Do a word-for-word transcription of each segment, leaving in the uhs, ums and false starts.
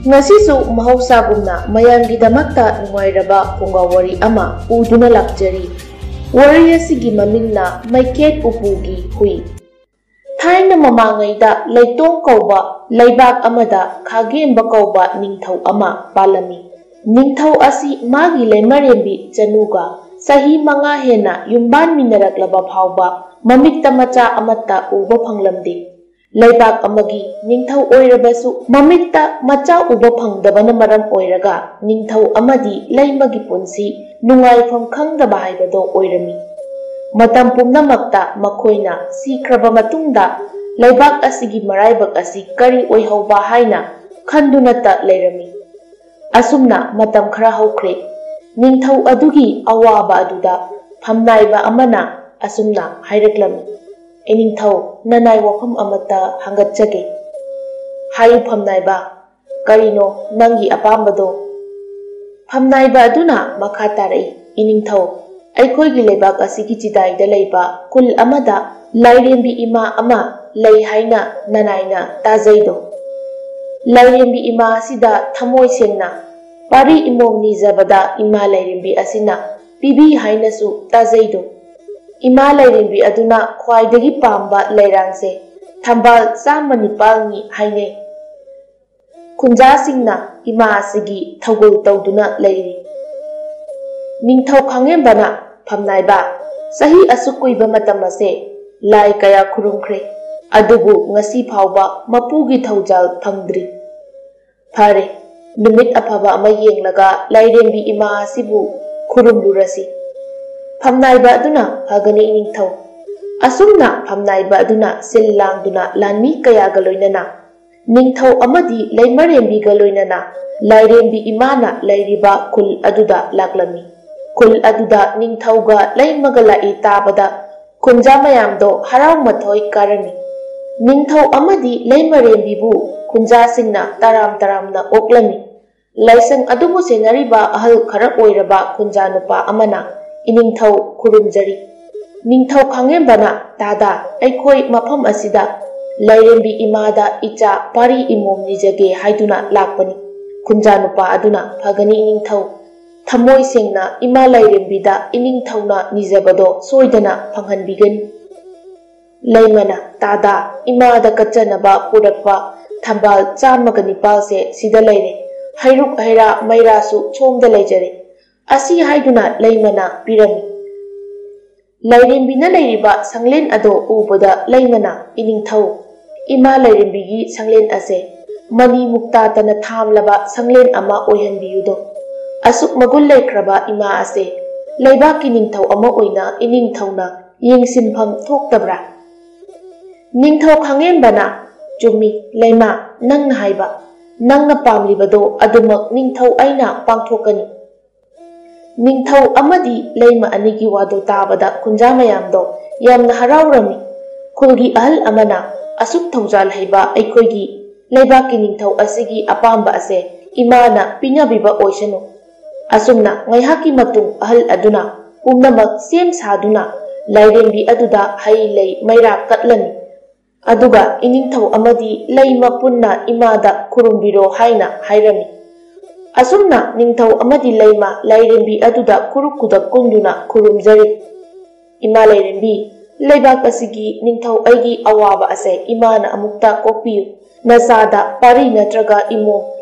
ꯉꯁꯤꯁꯨ ꯃꯍꯧꯁꯥꯒꯨꯝꯅ ꯃꯌꯥꯝꯒꯤꯗꯃꯛꯇ ꯅꯨꯡꯉꯥꯏꯔꯕ ꯐꯨꯡꯒꯥ ꯋꯥꯔꯤ ꯑꯃ ꯄꯨꯗꯨꯅ ꯂꯥꯛꯆꯔꯤ꯫ ꯋꯥꯔꯤ ꯑꯁꯤꯒꯤ ꯃꯃꯤꯡꯅ ꯃꯩꯈꯦꯠ ꯎꯄꯨꯒꯤ ꯍꯨꯏ꯫ ꯊꯥꯏꯅ ꯃꯃꯥꯡꯉꯩꯗ ꯂꯩꯇꯣꯡ ꯀꯧꯕ ꯂꯩꯕꯥꯛ ꯑꯃꯗ ꯈꯥꯒꯦꯝꯕ ꯀꯧꯕ ꯅꯤꯡꯊꯧ ꯑꯃ ꯄꯥꯜꯂꯝꯃꯤ꯫ ꯅꯤꯡꯊꯧ ꯑꯁꯤ ꯃꯥꯒꯤ ꯂꯩꯃꯔꯦꯝꯕꯤ ꯆꯅꯨꯒ ꯆꯍꯤ ꯃꯉꯥ ꯍꯦꯟꯅ ꯌꯨꯝꯕꯥꯟꯃꯤꯟꯅꯔꯛꯂꯕ ꯐꯥꯎꯕ ꯃꯃꯤꯠꯇ ꯃꯆꯥ ꯑꯃꯠꯇ ꯎꯕ ꯐꯪꯂꯝꯗꯦ꯫ ꯂꯩꯕꯥꯛ ꯑꯃꯒꯤ ꯅꯤꯡꯊꯧ ꯑꯣꯏꯔꯕꯁꯨ ꯃꯃꯤꯠꯇ ꯃꯆꯥ ꯎꯕ ꯐꯪꯗꯕꯅ ꯃꯔꯝ ꯑꯣꯏꯔꯒ ꯅꯤꯡꯊꯧ ꯑꯃꯗꯤ ꯂꯩꯃꯒꯤ ꯄꯨꯟꯁꯤ ꯅꯨꯡꯉꯥꯏꯐꯝ ꯈꯪꯗꯕ ꯍꯥꯏꯕꯗꯣ ꯑꯣꯏꯔꯝꯃꯤ꯫ ꯃꯇꯝ ꯄꯨꯝꯅꯃꯛꯇ ꯃꯈꯣꯏꯅ ꯁꯤꯈ꯭ꯔꯕ ꯃꯇꯨꯡꯗ ꯂꯩꯕꯥꯛ ꯑꯁꯤꯒꯤ ꯃꯔꯥꯏꯕꯛ ꯑꯁꯤ ꯀꯔꯤ ꯑꯣꯏꯍꯧꯕ ꯍꯥꯏꯅ ꯈꯟꯗꯨꯅꯇ ꯂꯩꯔꯝꯃꯤ꯫ ꯑꯁꯨꯝꯅ ꯃꯇꯝ ꯈꯔ ꯍꯧꯈ꯭ꯔꯦ꯫ ꯅꯤꯡꯊꯧ ꯑꯗꯨꯒꯤ ꯑꯋꯥꯕ ꯑꯗꯨꯗ ꯐꯝꯅꯥꯏꯕ ꯑꯃꯅ ꯑꯁꯨꯝꯅ ꯍꯥꯏꯔꯛꯂꯝꯃꯤ, "ꯏꯅꯤꯡꯊꯧ, ꯅꯅꯥꯏ ꯋꯥꯐꯝ ꯑꯃꯠꯇ ꯍꯪꯒꯠꯆꯒꯦ꯫ ꯍꯥꯏꯌꯨ ꯐꯝꯅꯥꯏꯕ, ꯀꯔꯤꯅꯣ ꯅꯪꯒꯤ ꯑꯄꯥꯝꯕꯗꯣ?" ꯐꯝꯅꯥꯏꯕ ꯑꯗꯨꯅ ꯃꯈꯥ ꯇꯥꯔꯛꯏ, "ꯏꯅꯤꯡꯊꯧ, ꯑꯩꯈꯣꯏꯒꯤ ꯂꯩꯕꯥꯛ ꯑꯁꯤꯒꯤ ꯆꯤꯗꯥꯏꯗ ꯂꯩꯕ ꯈꯨꯜ ꯑꯃꯗ ꯂꯥꯏꯔꯦꯝꯕꯤ ꯏꯃꯥ ꯑꯃ ꯂꯩ ꯍꯥꯏꯅ ꯅꯅꯥꯏꯅ ꯇꯥꯖꯩꯗꯣ꯫ ꯂꯥꯏꯔꯦꯝꯕꯤ ꯏꯃꯥ ꯑꯁꯤꯗ ꯊꯃꯣꯏ ꯁꯦꯡꯅ ꯄꯥꯔꯤ ꯏꯃꯣꯝ ꯅꯤꯖꯕꯗ ꯏꯃꯥ ꯂꯥꯏꯔꯦꯝꯕꯤ ꯑꯁꯤꯅ ꯄꯤꯕꯤ ꯍꯥꯏꯅꯁꯨ ꯇꯥꯖꯩꯗꯣ꯫ ꯏꯃꯥ ꯂꯥꯏꯔꯦꯝꯕꯤ ꯑꯗꯨꯅ ꯈ꯭ꯋꯥꯏꯗꯒꯤ ꯄꯥꯝꯕ ꯂꯩꯔꯥꯡꯁꯦ ꯊꯝꯕꯥꯜ ꯆꯥꯝꯃ ꯅꯤꯄꯥꯜꯅꯤ ꯍꯥꯏꯅꯩ꯫ ꯈꯨꯟꯖꯥꯁꯤꯡꯅ ꯏꯃꯥ ꯑꯁꯤꯒꯤ ꯊꯧꯒꯜ ꯇꯧꯗꯨꯅ ꯂꯩꯔꯤ꯫ ꯅꯤꯡꯊꯧ ꯈꯥꯡꯉꯦꯝꯕꯅ ꯐꯝꯅꯥꯏꯕ, ꯆꯍꯤ ꯑꯁꯨꯛ ꯀꯨꯏꯕ ꯃꯇꯝ ꯑꯁꯦ ꯂꯥꯏ ꯀꯌꯥ ꯈꯨꯔꯨꯝꯈ꯭ꯔꯦ, ꯑꯗꯨꯕꯨ ꯉꯁꯤ ꯐꯥꯎꯕ ꯃꯄꯨꯒꯤ ꯊꯧꯖꯥꯜ ꯐꯪꯗ꯭ꯔꯤ꯫ ꯐꯔꯦ, ꯅꯨꯃꯤꯠ ꯑꯐꯕ ꯑꯃ ꯌꯦꯡꯂꯒ ꯂꯥꯏꯔꯦꯝꯕꯤ ꯏꯃꯥ ꯑꯁꯤꯕꯨ ꯈꯨꯔꯨꯝꯂꯨꯔꯁꯤ꯫" ꯐꯝꯅꯥꯏꯕ ꯑꯗꯨꯅ, "ꯐꯒꯅꯤ ꯏꯅꯤꯡꯊꯧ꯫" ꯑꯁꯨꯝꯅ ꯐꯝꯅꯥꯏꯕ ꯑꯗꯨꯅ ꯁꯤꯜ ꯂꯥꯡꯗꯨꯅ ꯂꯥꯟꯃꯤ ꯀꯌꯥꯒ ꯂꯣꯏꯅꯅ ꯅꯤꯡꯊꯧ ꯑꯃꯗꯤ ꯂꯩꯃꯔꯦꯝꯕꯤꯒ ꯂꯣꯏꯅꯅ ꯂꯥꯏꯔꯦꯝꯕꯤ ꯏꯃꯥꯅ ꯂꯩꯔꯤꯕ ꯈꯨꯜ ꯑꯗꯨꯗ ꯂꯥꯛꯂꯝꯃꯤ꯫ ꯈꯨꯜ ꯑꯗꯨꯗ ꯅꯤꯡꯊꯧꯒ ꯂꯩꯃꯒ ꯂꯥꯛꯏ ꯇꯥꯕꯗ ꯈꯨꯟꯖꯥ ꯃꯌꯥꯝꯗꯣ ꯍꯔꯥꯎ ꯃꯊꯣꯏ ꯀꯥꯔꯝꯃꯤ꯫ ꯅꯤꯡꯊꯧ ꯑꯃꯗꯤ ꯂꯩꯃꯔꯦꯝꯕꯤꯕꯨ ꯈꯨꯟꯖꯥꯁꯤꯡꯅ ꯇꯔꯥꯝ ꯇꯔꯥꯝꯅ ꯑꯣꯛꯂꯝꯃꯤ꯫ ꯂꯥꯏꯁꯪ ꯑꯗꯨꯕꯨ ꯁꯦꯟꯅꯔꯤꯕ ꯑꯍꯜ ꯈꯔ ꯑꯣꯏꯔꯕ ꯈꯨꯟꯖꯥ ꯅꯨꯄꯥ ꯑꯃꯅ ꯏꯅꯤꯡꯊꯧ ꯈꯨꯔꯨꯝꯖꯔꯤ꯫ ꯅꯤꯡꯊꯧ ꯈꯥꯡꯉꯦꯝꯕꯅ, "ꯇꯥꯗꯥ, ꯑꯩꯈꯣꯏ ꯃꯐꯝ ꯑꯁꯤꯗ "ꯂꯥꯏꯔꯦꯝꯕꯤ ꯏꯃꯥꯗ ꯏꯆꯥ ꯄꯥꯔꯤ ꯏꯃꯣꯝ ꯅꯤꯖꯒꯦ ꯍꯥꯏꯗꯨꯅ ꯂꯥꯛꯄꯅꯤ꯫ ꯈꯨꯟꯖꯥ ꯅꯨꯄꯥ ꯑꯗꯨꯅ, 'ꯐꯒꯅꯤ ꯏꯅꯤꯡꯊꯧ꯫ ꯊꯃꯣꯏ ꯁꯦꯡꯅ ꯏꯃꯥ ꯂꯥꯏꯔꯦꯝꯕꯤꯗ ꯏꯅꯤꯡꯊꯧꯅ ꯅꯤꯖꯕꯗꯣ ꯁꯣꯏꯗꯅ ꯐꯪꯍꯟꯕꯤꯒꯅꯤ.'" ꯂꯩꯃꯅ, "ꯇꯥꯗꯥ, ꯏꯃꯥꯗ ꯀꯠꯆꯅꯕ ꯄꯨꯔꯛꯄ ꯊꯝꯕꯥꯜ ꯆꯥꯝꯃꯒ ꯅꯤꯄꯥꯜꯁꯦ ꯁꯤꯗ ꯂꯩꯔꯦ꯫ ꯍꯩꯔꯨꯛ ꯍꯩꯔꯥ ꯃꯩꯔꯥꯁꯨ ꯁꯣꯝꯗ ꯂꯩꯖꯔꯦ"꯫ ꯑꯁꯤ ꯍꯥꯏꯗꯨꯅ ꯂꯩꯃꯅ ꯄꯤꯔꯝꯃꯤ꯫ ꯂꯥꯏꯔꯦꯝꯕꯤꯅ ꯂꯩꯔꯤꯕ ꯁꯪꯂꯦꯟ ꯑꯗꯣ ꯎꯕꯗ ꯂꯩꯃꯅ, "ꯏꯅꯤꯡꯊꯧ, ꯏꯃꯥ ꯂꯥꯏꯔꯦꯝꯕꯤꯒꯤ ꯁꯪꯂꯦꯟ ꯑꯁꯦ ꯃꯅꯤ ꯃꯨꯛꯇꯥꯇꯅ ꯊꯥꯝꯂꯕ ꯁꯪꯂꯦꯟ ꯑꯃ ꯑꯣꯏꯍꯟꯕꯤꯌꯨꯗꯣ꯫ ꯑꯁꯨꯛ ꯃꯒꯨꯟ ꯂꯩꯈ꯭ꯔꯕ ꯏꯃꯥ ꯑꯁꯦ ꯂꯩꯕꯥꯛꯀꯤ ꯅꯤꯡꯊꯧ ꯑꯃ ꯑꯣꯏꯅ ꯏꯅꯤꯡꯊꯧꯅ ꯌꯦꯡꯁꯤꯟꯐꯝ ꯊꯣꯛꯇꯕ꯭ꯔꯥ?" ꯅꯤꯡꯊꯧ ꯈꯥꯡꯉꯦꯝꯕꯅ, "ꯆꯨꯝꯃꯤ, ꯂꯩꯃ, ꯅꯪꯅ ꯍꯥꯏꯕ, ꯅꯪꯅ ꯄꯥꯝꯂꯤꯕꯗꯣ ꯑꯗꯨꯃꯛ ꯅꯤꯡꯊꯧ ꯑꯩꯅ ꯄꯥꯡꯊꯣꯛꯀꯅꯤ"꯫ ꯅꯤꯡꯊꯧ ꯑꯃꯗꯤ ꯂꯩꯃ ꯑꯅꯤꯒꯤ ꯋꯥꯗꯣ ꯇꯥꯕꯗ ꯈꯨꯟꯖꯥ ꯃꯌꯥꯝꯗꯣ ꯌꯥꯝꯅ ꯍꯔꯥꯎꯔꯝꯃꯤ꯫ ꯈꯨꯜꯒꯤ ꯑꯍꯜ ꯑꯃꯅ, "ꯑꯁꯨꯛ ꯊꯧꯖꯥꯜ ꯍꯩꯕ ꯑꯩꯈꯣꯏꯒꯤ ꯂꯩꯕꯥꯛꯀꯤ ꯅꯤꯡꯊꯧ ꯑꯁꯤꯒꯤ ꯑꯄꯥꯝꯕ ꯑꯁꯦ ꯏꯃꯥꯅ ꯄꯤꯅꯕꯤꯕ ꯑꯣꯏꯁꯅꯨ"꯫ ꯑꯁꯨꯝꯅ ꯉꯥꯏꯍꯥꯛꯀꯤ ꯃꯇꯨꯡ ꯑꯍꯜ ꯑꯗꯨꯅ ꯄꯨꯝꯅꯃꯛ ꯁꯦꯝ ꯁꯥꯗꯨꯅ ꯂꯥꯏꯔꯦꯝꯕꯤ ꯑꯗꯨꯗ ꯍꯩ ꯂꯩ ꯃꯩꯔꯥ ꯀꯠꯂꯝꯃꯤ꯫ ꯑꯗꯨꯒ ꯏꯅꯤꯡꯊꯧ ꯑꯃꯗꯤ ꯂꯩꯃ ꯄꯨꯟꯅ ꯏꯃꯥꯗ ꯈꯨꯔꯨꯝꯕꯤꯔꯣ ꯍꯥꯏꯅ ꯍꯥꯏꯔꯝꯃꯤ꯫ ꯑꯁꯨꯝꯅ ꯅꯤꯡꯊꯧ ꯑꯃꯗꯤ ꯂꯩꯃ ꯂꯥꯏꯔꯦꯝꯕꯤ ꯑꯗꯨꯗ ꯈꯨꯔꯨ ꯈꯨꯗꯛ ꯀꯨꯟꯗꯨꯅ ꯈꯨꯔꯨꯝꯖꯔꯤ꯫ "ꯏꯃꯥ ꯂꯥꯏꯔꯦꯝꯕꯤ, ꯂꯩꯕꯥꯛ ꯑꯁꯤꯒꯤ ꯅꯤꯡꯊꯧ ꯑꯩꯒꯤ ꯑꯋꯥꯕ ꯑꯁꯦ ꯏꯃꯥꯅ ꯑꯃꯨꯛꯇ ꯀꯣꯛꯄꯤꯌꯨ꯫ ꯅꯆꯥꯗ ꯄꯥꯔꯤ ꯅꯠꯇ꯭ꯔꯒ ꯏꯃꯣ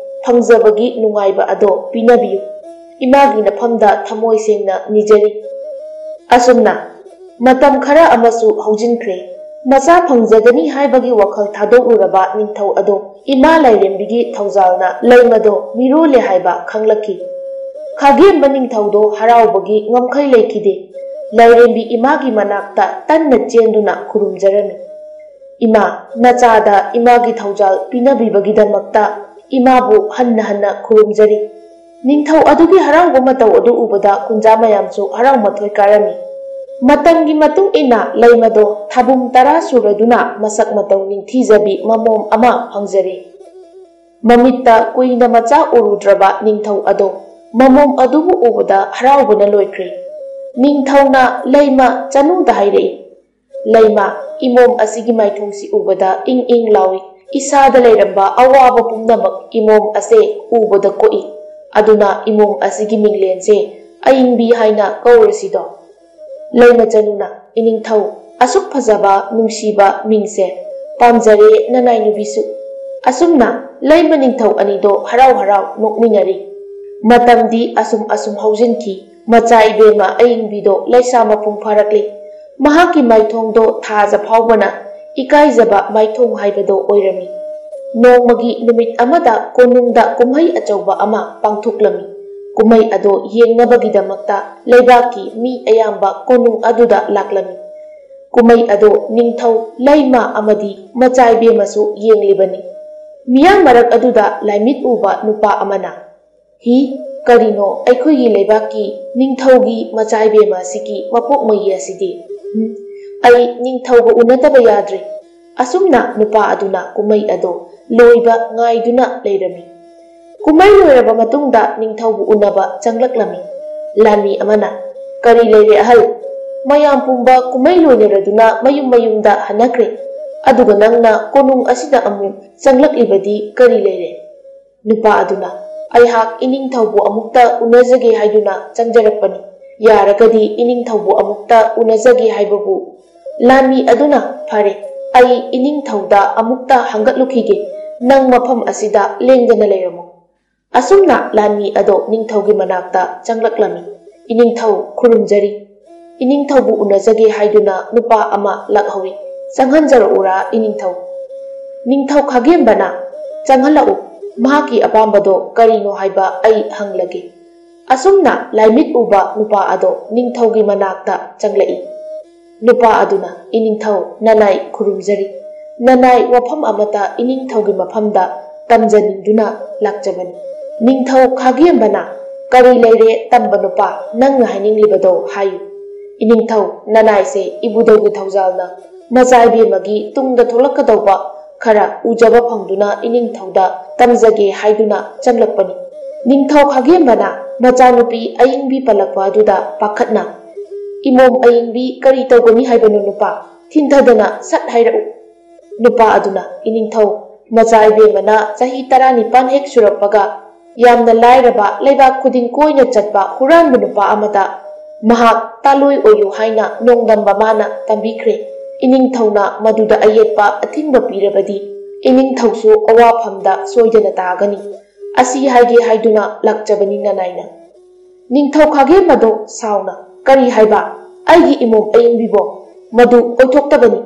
ꯐꯪꯖꯕꯒꯤ ꯅꯨꯡꯉꯥꯏꯕ ꯑꯗꯣ ꯄꯤꯅꯕꯤꯌꯨ꯫ ꯏꯃꯥꯒꯤ ꯅꯐꯝꯗ ꯊꯃꯣꯏ ꯁꯦꯡꯅ ꯅꯤꯖꯔꯤ"꯫ ꯑꯁꯨꯝꯅ ꯃꯇꯝ ꯈꯔ ꯑꯃꯁꯨ ꯍꯧꯖꯤꯟꯈ꯭ꯔꯦ꯫ ꯃꯆꯥ ꯐꯪꯖꯒꯅꯤ ꯍꯥꯏꯕꯒꯤ ꯋꯥꯈꯜ ꯊꯥꯗꯣꯛꯂꯨꯔꯕ ꯅꯤꯡꯊꯧ ꯑꯗꯣ ꯏꯃꯥ ꯂꯥꯏꯔꯦꯝꯕꯤꯒꯤ ꯊꯧꯖꯥꯜꯅ ꯂꯩꯃꯗꯣ ꯃꯤꯔꯣꯜꯂꯦ ꯍꯥꯏꯕ ꯈꯪꯂꯛꯈꯤ꯫ ꯈꯥꯒꯦꯝꯕ ꯅꯤꯡꯊꯧꯗꯣ ꯍꯔꯥꯎꯕꯒꯤ ꯉꯝꯈꯩ ꯂꯩꯈꯤꯗꯦ꯫ ꯂꯥꯏꯔꯦꯝꯕꯤ ꯏꯃꯥꯒꯤ ꯃꯅꯥꯛꯇ ꯇꯟꯅ ꯆꯦꯟꯗꯨꯅ ꯈꯨꯔꯨꯝꯖꯔꯝꯃꯤ꯫ "ꯏꯃꯥ, ꯅꯆꯥꯗ ꯏꯃꯥꯒꯤ ꯊꯧꯖꯥꯜ ꯄꯤꯅꯕꯤꯕꯒꯤꯗꯃꯛꯇ ꯏꯃꯥꯕꯨ ꯍꯟꯅ ꯍꯟꯅ ꯈꯨꯔꯨꯝꯖꯔꯤ"꯫ ꯅꯤꯡꯊꯧ ꯑꯗꯨꯒꯤ ꯍꯔꯥꯎꯕ ꯃꯇꯧ ꯑꯗꯨ ꯎꯕꯗ ꯀꯨꯟꯖꯥ ꯃꯌꯥꯝꯁꯨ ꯍꯔꯥꯎ ꯃꯊꯣꯏ ꯀꯥꯔꯝꯃꯤ꯫ ꯃꯇꯝꯒꯤ ꯃꯇꯨꯡ ꯏꯟꯅ ꯂꯩꯃꯗꯣ ꯊꯥꯕꯨꯝ ꯇꯔꯥ ꯁꯨꯔꯗꯨꯅ ꯃꯁꯛ ꯃꯇꯧ ꯅꯤꯡꯊꯤꯖꯕꯤ ꯃꯃꯣꯝ ꯑꯃ ꯐꯪꯖꯔꯦ꯫ ꯃꯃꯤꯠꯇ ꯀꯨꯏꯅ ꯃꯆꯥ ꯎꯔꯨꯗ꯭ꯔꯕ ꯅꯤꯡꯊꯧ ꯑꯗꯣ ꯃꯃꯣꯝ ꯑꯗꯨꯕꯨ ꯎꯕꯗ ꯍꯔꯥꯎꯕꯅ ꯂꯣꯏꯈ꯭ꯔꯦ꯫ ꯅꯤꯡꯊꯧꯅ ꯂꯩꯃ ꯆꯅꯨꯗ ꯍꯥꯏꯔꯛꯏ, "ꯂꯩꯃ, ꯏꯃꯣꯝ ꯑꯁꯤꯒꯤ ꯃꯥꯏꯊꯣꯡꯁꯤ ꯎꯕꯗ ꯏꯪ ꯏꯪ ꯂꯥꯎꯏ꯫ ꯏꯁꯥꯗ ꯂꯩꯔꯝꯕ ꯑꯋꯥꯕ ꯄꯨꯝꯅꯃꯛ ꯏꯃꯣꯝ ꯑꯁꯦ ꯎꯕꯗ ꯀꯣꯛꯏ꯫ ꯑꯗꯨꯅ ꯏꯃꯣꯝ ꯑꯁꯤꯒꯤ ꯃꯤꯡꯂꯦꯟꯁꯦ ꯑꯏꯪꯕꯤ ꯍꯥꯏꯅ ꯀꯧꯔꯁꯤꯗꯣ?" ꯂꯩꯃꯆꯅꯨꯅ, "ꯏꯅꯤꯡꯊꯧ, ꯑꯁꯨꯛ ꯐꯖꯕ, ꯅꯨꯡꯁꯤꯕ ꯃꯤꯡꯁꯦ ꯄꯥꯝꯖꯔꯦ ꯅꯅꯥꯏ ꯅꯨꯄꯤꯁꯨ꯫" ꯑꯁꯨꯝꯅ ꯂꯩꯃ ꯅꯤꯡꯊꯧ ꯑꯅꯤꯗꯣ ꯍꯔꯥꯎ ꯍꯔꯥꯎ ꯅꯣꯛꯃꯤꯟꯅꯔꯤ꯫ ꯃꯇꯝꯗꯤ ꯑꯁꯨꯝ ꯑꯁꯨꯝ ꯍꯧꯖꯤꯟꯈꯤ꯫ ꯃꯆꯥ ꯏꯕꯦꯝꯃ ꯑꯏꯪꯕꯤꯗꯣ ꯂꯩꯁꯥ ꯃꯄꯨꯡ ꯐꯥꯔꯛꯂꯤ꯫ ꯃꯍꯥꯛꯀꯤ ꯃꯥꯏꯊꯣꯡꯗꯣ ꯊꯥꯖ ꯐꯥꯎꯕꯅ ꯏꯀꯥꯏꯖꯕ ꯃꯥꯏꯊꯣꯡ ꯍꯥꯏꯕꯗꯣ ꯑꯣꯏꯔꯝꯃꯤ꯫ ꯅꯣꯡꯃꯒꯤ ꯅꯨꯃꯤꯠ ꯑꯃꯗ ꯀꯣꯅꯨꯡꯗ ꯀꯨꯝꯍꯩ ꯑꯆꯧꯕ ꯑꯃ ꯄꯥꯡꯊꯣꯛꯂꯝꯃꯤ꯫ ꯀꯨꯝꯍꯩ ꯑꯗꯣ ꯌꯦꯡꯅꯕꯒꯤꯗꯃꯛꯇ ꯂꯩꯕꯥꯛꯀꯤ ꯃꯤ ꯑꯌꯥꯝꯕ ꯀꯣꯅꯨꯡ ꯑꯗꯨꯗ ꯂꯥꯛꯂꯝꯃꯤ꯫ ꯀꯨꯝꯍꯩ ꯑꯗꯣ ꯅꯤꯡꯊꯧ, ꯂꯩꯃ ꯑꯃꯗꯤ ꯃꯆꯥ ꯏꯕꯦꯝꯃꯁꯨ ꯌꯦꯡꯂꯤꯕꯅꯤ꯫ ꯃꯤꯌꯥꯝ ꯃꯔꯛ ꯑꯗꯨꯗ ꯂꯥꯏꯃꯤꯠ ꯎꯕ ꯅꯨꯄꯥ ꯑꯃꯅ, "ꯍꯤ, ꯀꯔꯤꯅꯣ ꯑꯩꯈꯣꯏꯒꯤ ꯂꯩꯕꯥꯛꯀꯤ ꯅꯤꯡꯊꯧꯒꯤ ꯃꯆꯥ ꯏꯕꯦꯝꯃ ꯑꯁꯤꯒꯤ ꯃꯄꯣꯛ ꯃꯩ ꯑꯁꯤꯗꯤ? ꯎꯝ, ꯑꯩ ꯅꯤꯡꯊꯧꯒ ꯎꯅꯗꯕ ꯌꯥꯗ꯭ꯔꯦ꯫" ꯑꯁꯨꯝꯅ ꯅꯨꯄꯥ ꯑꯗꯨꯅ ꯀꯨꯝꯍꯩ ꯑꯗꯣ ꯂꯣꯏꯕ ꯉꯥꯏꯗꯨꯅ ꯂꯩꯔꯝꯃꯤ꯫ ꯀꯨꯝꯍꯩ ꯂꯣꯏꯔꯕ ꯃꯇꯨꯡꯗ ꯅꯤꯡꯊꯧꯕꯨ ꯎꯅꯕ ꯆꯪꯂꯛꯂꯝꯃꯤ꯫ ꯂꯥꯟꯃꯤ ꯑꯃꯅ, "ꯀꯔꯤ ꯂꯩꯔꯦ ꯑꯍꯜ? ꯃꯌꯥꯝ ꯄꯨꯝꯕ ꯀꯨꯝꯍꯩ ꯂꯣꯏꯅꯔꯗꯨꯅ ꯃꯌꯨꯝ ꯃꯌꯨꯝꯗ ꯍꯟꯅꯈ꯭ꯔꯦ꯫ ꯑꯗꯨꯒ ꯅꯪꯅ ꯀꯣꯅꯨꯡ ꯑꯁꯤꯗ ꯑꯃꯨꯛ ꯆꯪꯂꯛꯂꯤꯕꯗꯤ ꯀꯔꯤ ꯂꯩꯔꯦ?" ꯅꯨꯄꯥ ꯑꯗꯨꯅ, "ꯑꯩꯍꯥꯛ ꯏꯅꯤꯡꯊꯧꯕꯨ ꯑꯃꯨꯛꯇ ꯎꯅꯖꯒꯦ ꯍꯥꯏꯗꯨꯅ ꯆꯪꯖꯔꯛꯄꯅꯤ꯫ ꯌꯥꯔꯒꯗꯤ ꯏꯅꯤꯡꯊꯧꯕꯨ ꯑꯃꯨꯛꯇ ꯎꯅꯖꯒꯦ ꯍꯥꯏꯕꯕꯨ꯫" ꯂꯥꯟꯃꯤ ꯑꯗꯨꯅ, "ꯐꯔꯦ, ꯑꯩ ꯏꯅꯤꯡꯊꯧꯗ ꯑꯃꯨꯛꯇ ꯍꯪꯒꯠꯂꯨꯈꯤꯒꯦ꯫ ꯅꯪ ꯃꯐꯝ ꯑꯁꯤꯗ ꯂꯦꯡꯗꯅ ꯂꯩꯔꯝꯃꯨ꯫" ꯑꯁꯨꯝꯅ ꯂꯥꯟꯃꯤ ꯑꯗꯣ ꯅꯤꯡꯊꯧꯒꯤ ꯃꯅꯥꯛꯇ ꯆꯪꯂꯛꯂꯝꯃꯤ꯫ "ꯏꯅꯤꯡꯊꯧ ꯈꯨꯔꯨꯝꯖꯔꯤ꯫ ꯏꯅꯤꯡꯊꯧꯕꯨ ꯎꯅꯖꯒꯦ ꯍꯥꯏꯗꯨꯅ ꯅꯨꯄꯥ ꯑꯃ ꯂꯥꯛꯍꯧꯏ꯫ ꯆꯪꯍꯟꯖꯔꯛꯎꯔꯥ ꯏꯅꯤꯡꯊꯧ?" ꯅꯤꯡꯊꯧ ꯈꯥꯒꯦꯝꯕꯅ, "ꯆꯪꯍꯜꯂꯛꯎ꯫ ꯃꯍꯥꯛꯀꯤ ꯑꯄꯥꯝꯕꯗꯣ ꯀꯔꯤꯅꯣ ꯍꯥꯏꯕ ꯑꯩ ꯍꯪꯂꯒꯦ꯫" ꯑꯁꯨꯝꯅ ꯂꯥꯏꯃꯤꯠ ꯎꯕ ꯅꯨꯄꯥ ꯑꯗꯣ ꯅꯤꯡꯊꯧꯒꯤ ꯃꯅꯥꯛꯇ ꯆꯪꯂꯛꯏ꯫ ꯅꯨꯄꯥ ꯑꯗꯨꯅ, "ꯏꯅꯤꯡꯊꯧ, ꯅꯅꯥꯏ ꯈꯨꯔꯨꯝꯖꯔꯤ꯫ ꯅꯅꯥꯏ ꯋꯥꯐꯝ ꯑꯃꯇ ꯏꯅꯤꯡꯊꯧꯒꯤ ꯃꯐꯝꯗ ꯇꯝꯖꯅꯤꯡꯗꯨꯅ ꯂꯥꯛꯆꯕꯅꯤ꯫" ꯅꯤꯡꯊꯧ ꯈꯥꯒꯦꯝꯕꯅ, "ꯀꯔꯤ ꯂꯩꯔꯦ ꯇꯝꯕ ꯅꯨꯄꯥ? ꯅꯪꯅ ꯍꯥꯏꯅꯤꯡꯂꯤꯕꯗꯣ ꯍꯥꯏꯌꯨ꯫" "ꯏꯅꯤꯡꯊꯧ, ꯅꯅꯥꯏꯁꯦ ꯏꯕꯨꯙꯧꯒꯤ ꯊꯧꯖꯥꯜꯅ ꯃꯆꯥ ꯏꯕꯦꯝꯃꯒꯤ ꯇꯨꯡꯗ ꯊꯣꯛꯂꯛꯀꯗꯧꯕ ꯈꯔ ꯎꯖꯕ ꯐꯪꯗꯨꯅ ꯏꯅꯤꯡꯊꯧꯗ ꯇꯝꯖꯒꯦ ꯍꯥꯏꯗꯨꯅ ꯆꯪꯂꯛꯄꯅꯤ꯫" ꯅꯤꯡꯊꯧ ꯈꯥꯒꯦꯝꯕꯅ ꯃꯆꯥꯅꯨꯄꯤ ꯑꯏꯪꯕꯤ ꯄꯜꯂꯛꯄ ꯑꯗꯨꯗ ꯄꯥꯈꯠꯅ, "ꯏꯃꯣꯝ ꯑꯏꯪꯕꯤ, ꯀꯔꯤ ꯇꯧꯒꯅꯤ ꯍꯥꯏꯕꯅꯣ ꯅꯨꯄꯥ? ꯊꯤꯟꯊꯗꯅ ꯁꯠ ꯍꯥꯏꯔꯛꯎ"꯫ ꯅꯨꯄꯥ ꯑꯗꯨꯅ, "ꯏꯅꯤꯡꯊꯧ, ꯃꯆꯥ ꯏꯕꯦꯝꯃꯅ ꯆꯍꯤ ꯇꯔꯥꯅꯤꯄꯥꯟ ꯍꯦꯛ ꯁꯨꯔꯛꯄꯒ ꯌꯥꯝꯅ ꯂꯥꯏꯔꯕ ꯂꯩꯕꯥꯛ ꯈꯨꯗꯤꯡ ꯀꯣꯏꯅ ꯆꯠꯄ ꯍꯨꯔꯥꯟꯕ ꯅꯨꯄꯥ ꯑꯃꯗ ꯃꯍꯥꯛ ꯇꯥꯂꯣꯏ ꯑꯣꯏꯌꯨ ꯍꯥꯏꯅ ꯅꯣꯡꯗꯝꯕ ꯃꯥꯅ ꯇꯝꯕꯤꯈ꯭ꯔꯦ꯫ ꯏꯅꯤꯡꯊꯧꯅ ꯃꯗꯨꯗ ꯑꯌꯦꯠꯄ ꯑꯊꯤꯡꯕ ꯄꯤꯔꯕꯗꯤ ꯏꯅꯤꯡꯊꯧꯁꯨ ꯑꯋꯥꯐꯝꯗ ꯁꯣꯏꯗꯅ ꯇꯥꯒꯅꯤ꯫ ꯑꯁꯤ ꯍꯥꯏꯒꯦ ꯍꯥꯏꯗꯨꯅ ꯂꯥꯛꯆꯕꯅꯤ ꯅꯅꯥꯏꯅ"꯫ ꯅꯤꯡꯊꯧ ꯈꯥꯒꯦꯝꯕꯗꯣ ꯁꯥꯎꯅ, "ꯀꯔꯤ ꯍꯥꯏꯕ? ꯑꯩꯒꯤ ꯏꯃꯣꯝ ꯑꯏꯪꯕꯤꯕꯣ? ꯃꯗꯨ ꯑꯣꯏꯊꯣꯛꯇꯕꯅꯤ"꯫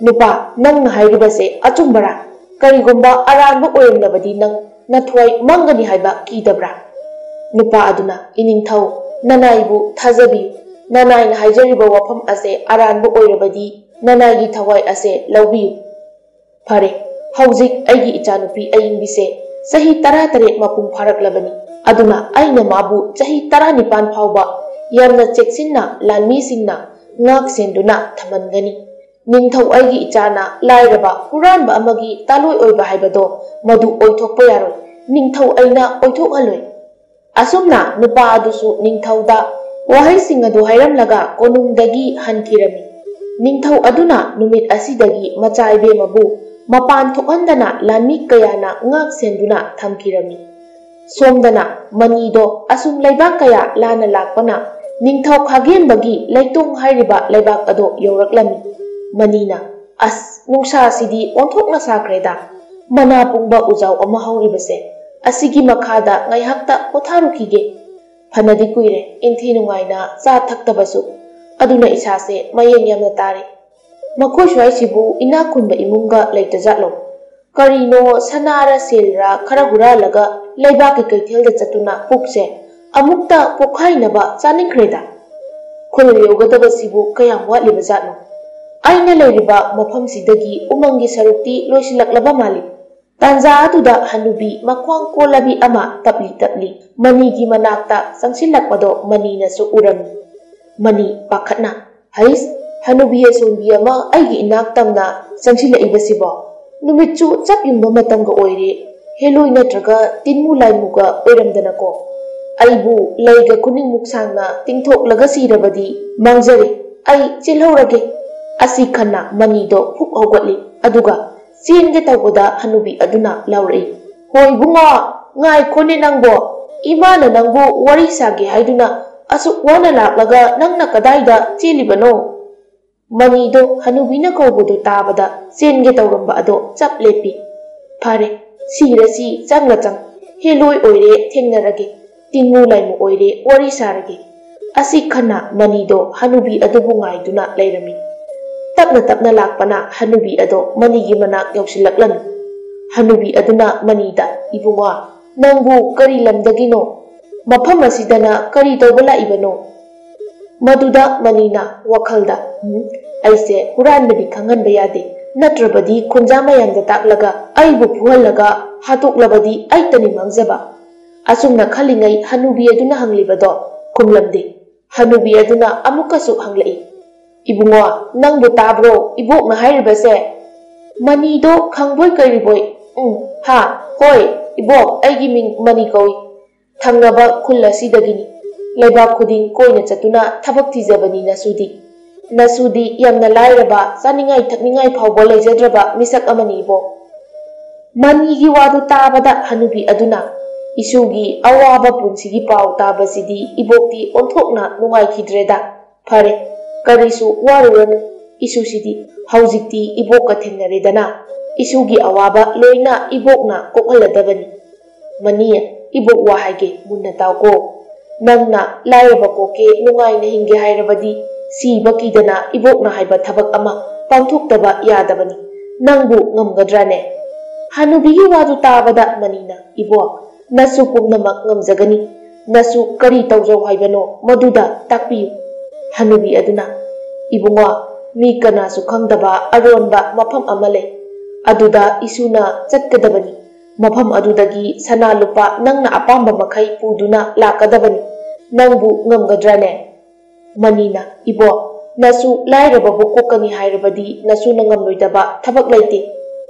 "ꯅꯨꯄꯥ, ꯅꯪꯅ ꯍꯥꯏꯔꯤꯕꯁꯦ ꯑꯆꯨꯝꯕꯔꯥ? ꯀꯔꯤꯒꯨꯝꯕ ꯑꯔꯥꯟꯕ ꯑꯣꯏꯔꯝꯂꯕꯗꯤ ꯅꯪ ꯅꯊ꯭ꯋꯥꯏ ꯃꯥꯡꯒꯅꯤ ꯍꯥꯏꯕ ꯀꯤꯗꯕ꯭ꯔꯥ?" ꯅꯨꯄꯥ ꯑꯗꯨꯅ, "ꯏꯅꯤꯡꯊꯧ, ꯅꯅꯥꯏꯕꯨ ꯊꯥꯖꯕꯤꯌꯨ꯫ ꯅꯅꯥꯏꯅ ꯍꯥꯏꯖꯔꯤꯕ ꯋꯥꯐꯝ ꯑꯁꯦ ꯑꯔꯥꯟꯕ ꯑꯣꯏꯔꯕꯗꯤ ꯅꯅꯥꯏꯒꯤ ꯊꯋꯥꯏ ꯑꯁꯦ ꯂꯧꯕꯤꯌꯨ"꯫ "ꯐꯔꯦ, ꯍꯧꯖꯤꯛ ꯑꯩꯒꯤ ꯏꯆꯥꯅꯨꯄꯤ ꯑꯏꯪꯕꯤꯁꯦ ꯆꯍꯤ ꯇꯔꯥꯇꯔꯦꯠ ꯃꯄꯨꯡ ꯐꯥꯔꯛꯂꯕꯅꯤ꯫ ꯑꯗꯨꯅ ꯑꯩꯅ ꯃꯥꯕꯨ ꯆꯍꯤ ꯇꯔꯥꯅꯤꯄꯥꯟ ꯐꯥꯎꯕ ꯌꯥꯝꯅ ꯆꯦꯛꯁꯤꯟꯅ ꯂꯥꯟꯃꯤꯁꯤꯡꯅ ꯉꯥꯛ ꯁꯦꯟꯗꯨꯅ ꯊꯝꯍꯟꯒꯅꯤ꯫ ꯅꯤꯡꯊꯧ ꯑꯩꯒꯤ ꯏꯆꯥꯅ ꯂꯥꯏꯔꯕ ꯍꯨꯔꯥꯟꯕ ꯑꯃꯒꯤ ꯇꯥꯂꯣꯏ ꯑꯣꯏꯕ ꯍꯥꯏꯕꯗꯣ ꯃꯗꯨ ꯑꯣꯏꯊꯣꯛꯄ ꯌꯥꯔꯣꯏ꯫ ꯅꯤꯡꯊꯧ ꯑꯩꯅ ꯑꯣꯏꯊꯣꯛꯍꯜꯂꯣꯏ"꯫ ꯑꯁꯨꯝꯅ ꯅꯨꯄꯥ ꯑꯗꯨꯁꯨ ꯅꯤꯡꯊꯧꯗ ꯋꯥꯍꯩꯁꯤꯡ ꯑꯗꯨ ꯍꯥꯏꯔꯝꯂꯒ ꯀꯣꯅꯨꯡꯗꯒꯤ ꯍꯟꯈꯤꯔꯝꯃꯤ꯫ ꯅꯤꯡꯊꯧ ꯑꯗꯨꯅ ꯅꯨꯃꯤꯠ ꯑꯁꯤꯗꯒꯤ ꯃꯆꯥ ꯏꯕꯦꯝꯃꯕꯨ ꯃꯄꯥꯟ ꯊꯣꯛꯍꯟꯗꯅ ꯂꯥꯟꯃꯤ ꯀꯌꯥꯅ ꯉꯥꯛ ꯁꯦꯟꯗꯨꯅ ꯊꯝꯈꯤꯔꯝꯃꯤ꯫ ꯁꯣꯝꯗꯅ ꯃꯅꯤꯗꯣ ꯑꯁꯨꯝ ꯂꯩꯕꯥꯛ ꯀꯌꯥ ꯂꯥꯟꯅ ꯂꯥꯛꯄꯅ ꯅꯤꯡꯊꯧ ꯈꯥꯒꯦꯝꯕꯒꯤ ꯂꯩꯇꯣꯡ ꯍꯥꯏꯔꯤꯕ ꯂꯩꯕꯥꯛ ꯑꯗꯣ ꯌꯧꯔꯛꯂꯝꯃꯤ꯫ ꯃꯅꯤꯅ, "ꯑꯁ, ꯅꯨꯡꯁꯥꯁꯤꯗꯤ ꯑꯣꯟꯊꯣꯛꯅ ꯁꯥꯈ꯭ꯔꯦꯗ꯫ ꯃꯅꯥ ꯄꯨꯡꯕ ꯎꯖꯥꯎ ꯑꯃ ꯍꯧꯔꯤꯕꯁꯦ, ꯑꯁꯤꯒꯤ ꯃꯈꯥꯗ ꯉꯥꯏꯍꯥꯛꯇ ꯄꯣꯊꯥꯔꯨꯈꯤꯒꯦ꯫ ꯐꯅꯗꯤ ꯀꯨꯏꯔꯦ ꯏꯟꯊꯤ ꯅꯨꯡꯉꯥꯏꯅ ꯆꯥ ꯊꯛꯇꯕꯁꯨ꯫ ꯑꯗꯨꯅ ꯏꯁꯥꯁꯦ ꯃꯌꯦꯡ ꯌꯥꯝꯅ ꯇꯥꯔꯦ꯫ ꯃꯈꯣꯏ ꯁ꯭ꯋꯥꯏꯁꯤꯕꯨ ꯏꯅꯥꯛ ꯈꯨꯟꯕ ꯏꯃꯨꯡꯒ ꯂꯩꯇꯖꯥꯠꯂꯣ? ꯀꯔꯤꯅꯣ, ꯁꯅꯥꯔ ꯁꯦꯜꯔ ꯈꯔ ꯍꯨꯔꯥꯜꯂꯒ ꯂꯩꯕꯥꯛꯀꯤ ꯀꯩꯊꯦꯜꯗ ꯆꯠꯇꯨꯅ ꯄꯨꯛꯁꯦ ꯑꯃꯨꯛꯇ ꯄꯣꯛꯈꯥꯏꯅꯕ ꯆꯥꯅꯤꯡꯈ꯭ꯔꯦꯗ"꯫ "ꯈꯨꯜ ꯌꯧꯒꯗꯕꯁꯤꯕꯨ ꯀꯌꯥꯝ ꯋꯥꯠꯂꯤꯕꯖꯥꯠꯅꯣ? ꯑꯩꯅ ꯂꯩꯔꯤꯕ ꯃꯐꯝꯁꯤꯗꯒꯤ ꯎꯃꯪꯒꯤ ꯁꯔꯨꯛꯇꯤ ꯂꯣꯏꯁꯤꯜꯂꯛꯂꯕ ꯃꯥꯜꯂꯤ"꯫ ꯇꯥꯟꯖꯥ ꯑꯗꯨꯗ ꯍꯅꯨꯕꯤ ꯃꯈ꯭ꯋꯥꯡ ꯀꯣꯜꯂꯕꯤ ꯑꯃ ꯇꯞꯂꯤ ꯇꯞꯂꯤ ꯃꯅꯤꯒꯤ ꯃꯅꯥꯛꯇ ꯆꯪꯁꯤꯜꯂꯛꯄꯗꯣ ꯃꯅꯤꯅꯁꯨ ꯎꯔꯝꯃꯤ꯫ ꯃꯅꯤ ꯄꯥꯈꯠꯅ, "ꯍꯩꯁ, ꯍꯅꯨꯕꯤ ꯑꯁꯣꯟꯕꯤ ꯑꯃ ꯑꯩꯒꯤ ꯏꯅꯥꯛ ꯇꯝꯅ ꯆꯪꯁꯤꯜꯂꯛꯏꯕꯁꯤꯕꯣ? ꯅꯨꯃꯤꯠꯁꯨ ꯆꯞ ꯌꯨꯡꯕ ꯃꯇꯝꯒ ꯑꯣꯏꯔꯦ꯫ ꯍꯦꯂꯣꯏ ꯅꯠꯇ꯭ꯔꯒ ꯇꯤꯟꯃꯨ ꯂꯥꯏꯃꯨꯒ ꯑꯣꯏꯔꯝꯗꯅꯀꯣ"꯫ ꯑꯩꯕꯨ ꯂꯩꯒ ꯈꯨꯅꯤꯡꯃꯨꯛ ꯁꯥꯡꯅ ꯇꯤꯡꯊꯣꯛꯂꯒ ꯁꯤꯔꯕꯗꯤ ꯃꯥꯡꯖꯔꯦ꯫ ꯑꯩ ꯆꯦꯜꯍꯧꯔꯒꯦ꯫ ꯑꯁꯤ ꯈꯟꯅ ꯃꯅꯤꯗꯣ ꯐꯨꯛ ꯍꯧꯒꯠꯂꯤ꯫ ꯑꯗꯨꯒ ꯆꯦꯟꯒꯦ ꯇꯧꯕꯗ ꯍꯅꯨꯕꯤ ꯑꯗꯨꯅ ꯂꯥꯎꯔꯛꯏ, "ꯍꯣ ꯏꯕꯨꯡꯉꯣ, ꯉꯥꯏꯈꯣꯅꯦ ꯅꯪꯕꯣ꯫ ꯏꯃꯥꯅ ꯅꯪꯕꯨ ꯋꯥꯔꯤ ꯁꯥꯒꯦ ꯍꯥꯏꯗꯨꯅ ꯑꯁꯨꯛ ꯋꯥꯅ ꯂꯥꯛꯂꯒ ꯅꯪꯅ ꯀꯗꯥꯏꯗ ꯆꯦꯜꯂꯤꯕꯅꯣ?" ꯃꯅꯤꯗꯣ ꯍꯅꯨꯕꯤꯅ ꯀꯧꯕꯗꯨ ꯇꯥꯕꯗ ꯆꯦꯟꯒꯦ ꯇꯧꯔꯝꯕ ꯑꯗꯣ ꯆꯞ ꯂꯦꯞꯄꯤ꯫ "ꯐꯔꯦ, ꯁꯤꯔꯁꯤ ꯆꯪꯂ ꯆꯪ꯫ ꯍꯦꯂꯣꯏ ꯑꯣꯏꯔꯦ ꯊꯦꯡꯅꯔꯒꯦ꯫ ꯇꯤꯡꯉꯨ ꯂꯥꯏꯃꯨ ꯑꯣꯏꯔꯦ ꯋꯥꯔꯤ ꯁꯥꯔꯒꯦ"꯫ ꯑꯁꯤ ꯈꯟꯅ ꯃꯅꯤꯗꯣ ꯍꯅꯨꯕꯤ ꯑꯗꯨꯕꯨ ꯉꯥꯏꯗꯨꯅ ꯂꯩꯔꯝꯃꯤ꯫ ꯇꯞꯅ ꯇꯞꯅ ꯂꯥꯛꯄꯅ ꯍꯅꯨꯕꯤ ꯑꯗꯣ ꯃꯅꯤꯒꯤ ꯃꯅꯥꯛ ꯌꯧꯁꯤꯜꯂꯛꯂꯝꯃꯤ꯫ ꯍꯅꯨꯕꯤ ꯑꯗꯨꯅ ꯃꯅꯤꯗ, "ꯏꯕꯨꯡꯉꯣ, ꯅꯪꯕꯨ ꯀꯔꯤ ꯂꯝꯗꯒꯤꯅꯣ? ꯃꯐꯝ ꯑꯁꯤꯗꯅ ꯀꯔꯤ ꯇꯧꯕ ꯂꯥꯛꯏꯕꯅꯣ?" ꯃꯗꯨꯗ ꯃꯅꯤꯅ ꯋꯥꯈꯜꯗ, "ꯎꯝ, ꯑꯩꯁꯦ ꯍꯨꯔꯥꯟꯕꯅꯤ ꯈꯪꯍꯟꯕ ꯌꯥꯗꯦ, ꯅꯠꯇ꯭ꯔꯕꯗꯤ ꯈꯨꯟꯖꯥ ꯃꯌꯥꯝꯗ ꯇꯥꯛꯂꯒ ꯑꯩꯕꯨ ꯐꯨꯍꯜꯂꯒ ꯍꯥꯠꯇꯣꯛꯂꯕꯗꯤ ꯑꯩꯇꯅꯤ ꯃꯥꯡꯖꯕ"꯫ ꯑꯁꯨꯝꯅ ꯈꯜꯂꯤꯉꯩ ꯍꯅꯨꯕꯤ ꯑꯗꯨꯅ ꯍꯪꯂꯤꯕꯗꯣ ꯈꯨꯝꯂꯝꯗꯦ꯫ ꯍꯅꯨꯕꯤ ꯑꯗꯨꯅ ꯑꯃꯨꯛꯀꯁꯨ ꯍꯪꯂꯛꯏ, "ꯏꯕꯨꯡꯉꯣ, ꯅꯪꯕꯨ ꯇꯥꯕ꯭ꯔꯣ ꯏꯕꯣꯛꯅ ꯍꯥꯏꯔꯤꯕꯁꯦ?" ꯃꯅꯤꯗꯣ ꯈꯪꯕꯣꯏ ꯀꯔꯤꯕꯣꯏ, "ꯎꯝ, ꯍꯥ, ꯍꯣꯏ, ꯏꯕꯣꯛ, ꯑꯩꯒꯤ ꯃꯤꯡ ꯃꯅꯤ ꯀꯧꯏ꯫ ꯊꯪꯅꯕ ꯈꯨꯜ ꯑꯁꯤꯗꯒꯤꯅꯤ꯫ ꯂꯩꯕꯥꯛ ꯈꯨꯗꯤꯡ ꯀꯣꯏꯅ ꯆꯠꯇꯨꯅ ꯊꯕꯛ ꯊꯤꯖꯕꯅꯤ ꯅꯁꯨꯗꯤ꯫ ꯅꯁꯨꯗꯤ ꯌꯥꯝꯅ ꯂꯥꯏꯔꯕ, ꯆꯥꯅꯤꯡꯉꯥꯏ ꯊꯛꯅꯤꯡꯉꯥꯏ ꯐꯥꯎꯕ ꯂꯩꯖꯗ꯭ꯔꯕ ꯃꯤꯁꯛ ꯑꯃꯅꯤ ꯏꯕꯣꯛ"꯫ ꯃꯅꯤꯒꯤ ꯋꯥꯗꯨ ꯇꯥꯕꯗ ꯍꯅꯨꯕꯤ ꯑꯗꯨꯅ, "ꯏꯁꯨꯒꯤ ꯑꯋꯥꯕ ꯄꯨꯟꯁꯤꯒꯤ ꯄꯥꯎ ꯇꯥꯕꯁꯤꯗꯤ ꯏꯕꯣꯛꯇꯤ ꯑꯣꯟꯊꯣꯛꯅ ꯅꯨꯡꯉꯥꯏꯈꯤꯗ꯭ꯔꯦꯗ꯫ ꯐꯔꯦ, ꯀꯔꯤꯁꯨ ꯋꯥꯔꯨꯔꯅꯨ꯫ ꯏꯁꯨꯁꯤꯗꯤ ꯍꯧꯖꯤꯛꯇꯤ ꯏꯕꯣꯛꯀ ꯊꯦꯡꯅꯔꯦꯗꯅ, ꯏꯁꯨꯒꯤ ꯑꯋꯥꯕ ꯂꯣꯏꯅ ꯏꯕꯣꯛꯅ ꯀꯣꯛꯍꯜꯂꯗꯕꯅꯤ꯫ ꯃꯅꯤ, ꯏꯕꯣꯛ ꯋꯥ ꯍꯥꯏꯒꯦ, ꯃꯨꯟꯅ ꯇꯥꯎꯀꯣ꯫ ꯅꯪꯅ ꯂꯥꯏꯔꯕ ꯀꯣꯛꯀꯦ ꯅꯨꯡꯉꯥꯏꯅ ꯍꯤꯡꯒꯦ ꯍꯥꯏꯔꯕꯗꯤ ꯁꯤꯕ ꯀꯤꯗꯅ ꯏꯕꯣꯛꯅ ꯍꯥꯏꯕ ꯊꯕꯛ ꯑꯃ ꯄꯥꯡꯊꯣꯛꯇꯕ ꯌꯥꯗꯕꯅꯤ꯫ ꯅꯪꯕꯨ ꯉꯝꯒꯗ꯭ꯔꯥꯅꯦ?" ꯍꯅꯨꯕꯤꯒꯤ ꯋꯥꯗꯨ ꯇꯥꯕꯗ ꯃꯅꯤꯅ, "ꯏꯕꯣꯛ, ꯅꯁꯨ ꯄꯨꯝꯅꯃꯛ ꯉꯝꯖꯒꯅꯤ꯫ ꯅꯁꯨ ꯀꯔꯤ ꯇꯧꯖꯧ ꯍꯥꯏꯕꯅꯣ, ꯃꯗꯨꯗ ꯇꯥꯛꯄꯤꯌꯨ"꯫ ꯍꯅꯨꯕꯤ ꯑꯗꯨꯅ, "ꯏꯕꯨꯡꯉꯣ, ꯃꯤ ꯀꯅꯥꯁꯨ ꯈꯪꯗꯕ ꯑꯔꯣꯟꯕ ꯃꯐꯝ ꯑꯃ ꯂꯩ꯫ ꯑꯗꯨꯗ ꯏꯁꯨꯅ ꯆꯠꯀꯗꯕꯅꯤ꯫ ꯃꯐꯝ ꯑꯗꯨꯗꯒꯤ ꯁꯅꯥ ꯂꯨꯄꯥ ꯅꯪꯅ ꯑꯄꯥꯝꯕ ꯃꯈꯩ ꯄꯨꯗꯨꯅ ꯂꯥꯛꯀꯗꯕꯅꯤ꯫ ꯅꯪꯕꯨ ꯉꯝꯒꯗ꯭ꯔꯥꯅꯦ?" ꯃꯅꯤꯅ, "ꯏꯕꯣꯛ, ꯅꯁꯨ ꯂꯥꯏꯔꯕꯕꯨ ꯀꯣꯛꯀꯅꯤ ꯍꯥꯏꯔꯕꯗꯤ ꯅꯁꯨꯅ ꯉꯝꯂꯣꯏꯗꯕ ꯊꯕꯛ ꯂꯩꯇꯦ"꯫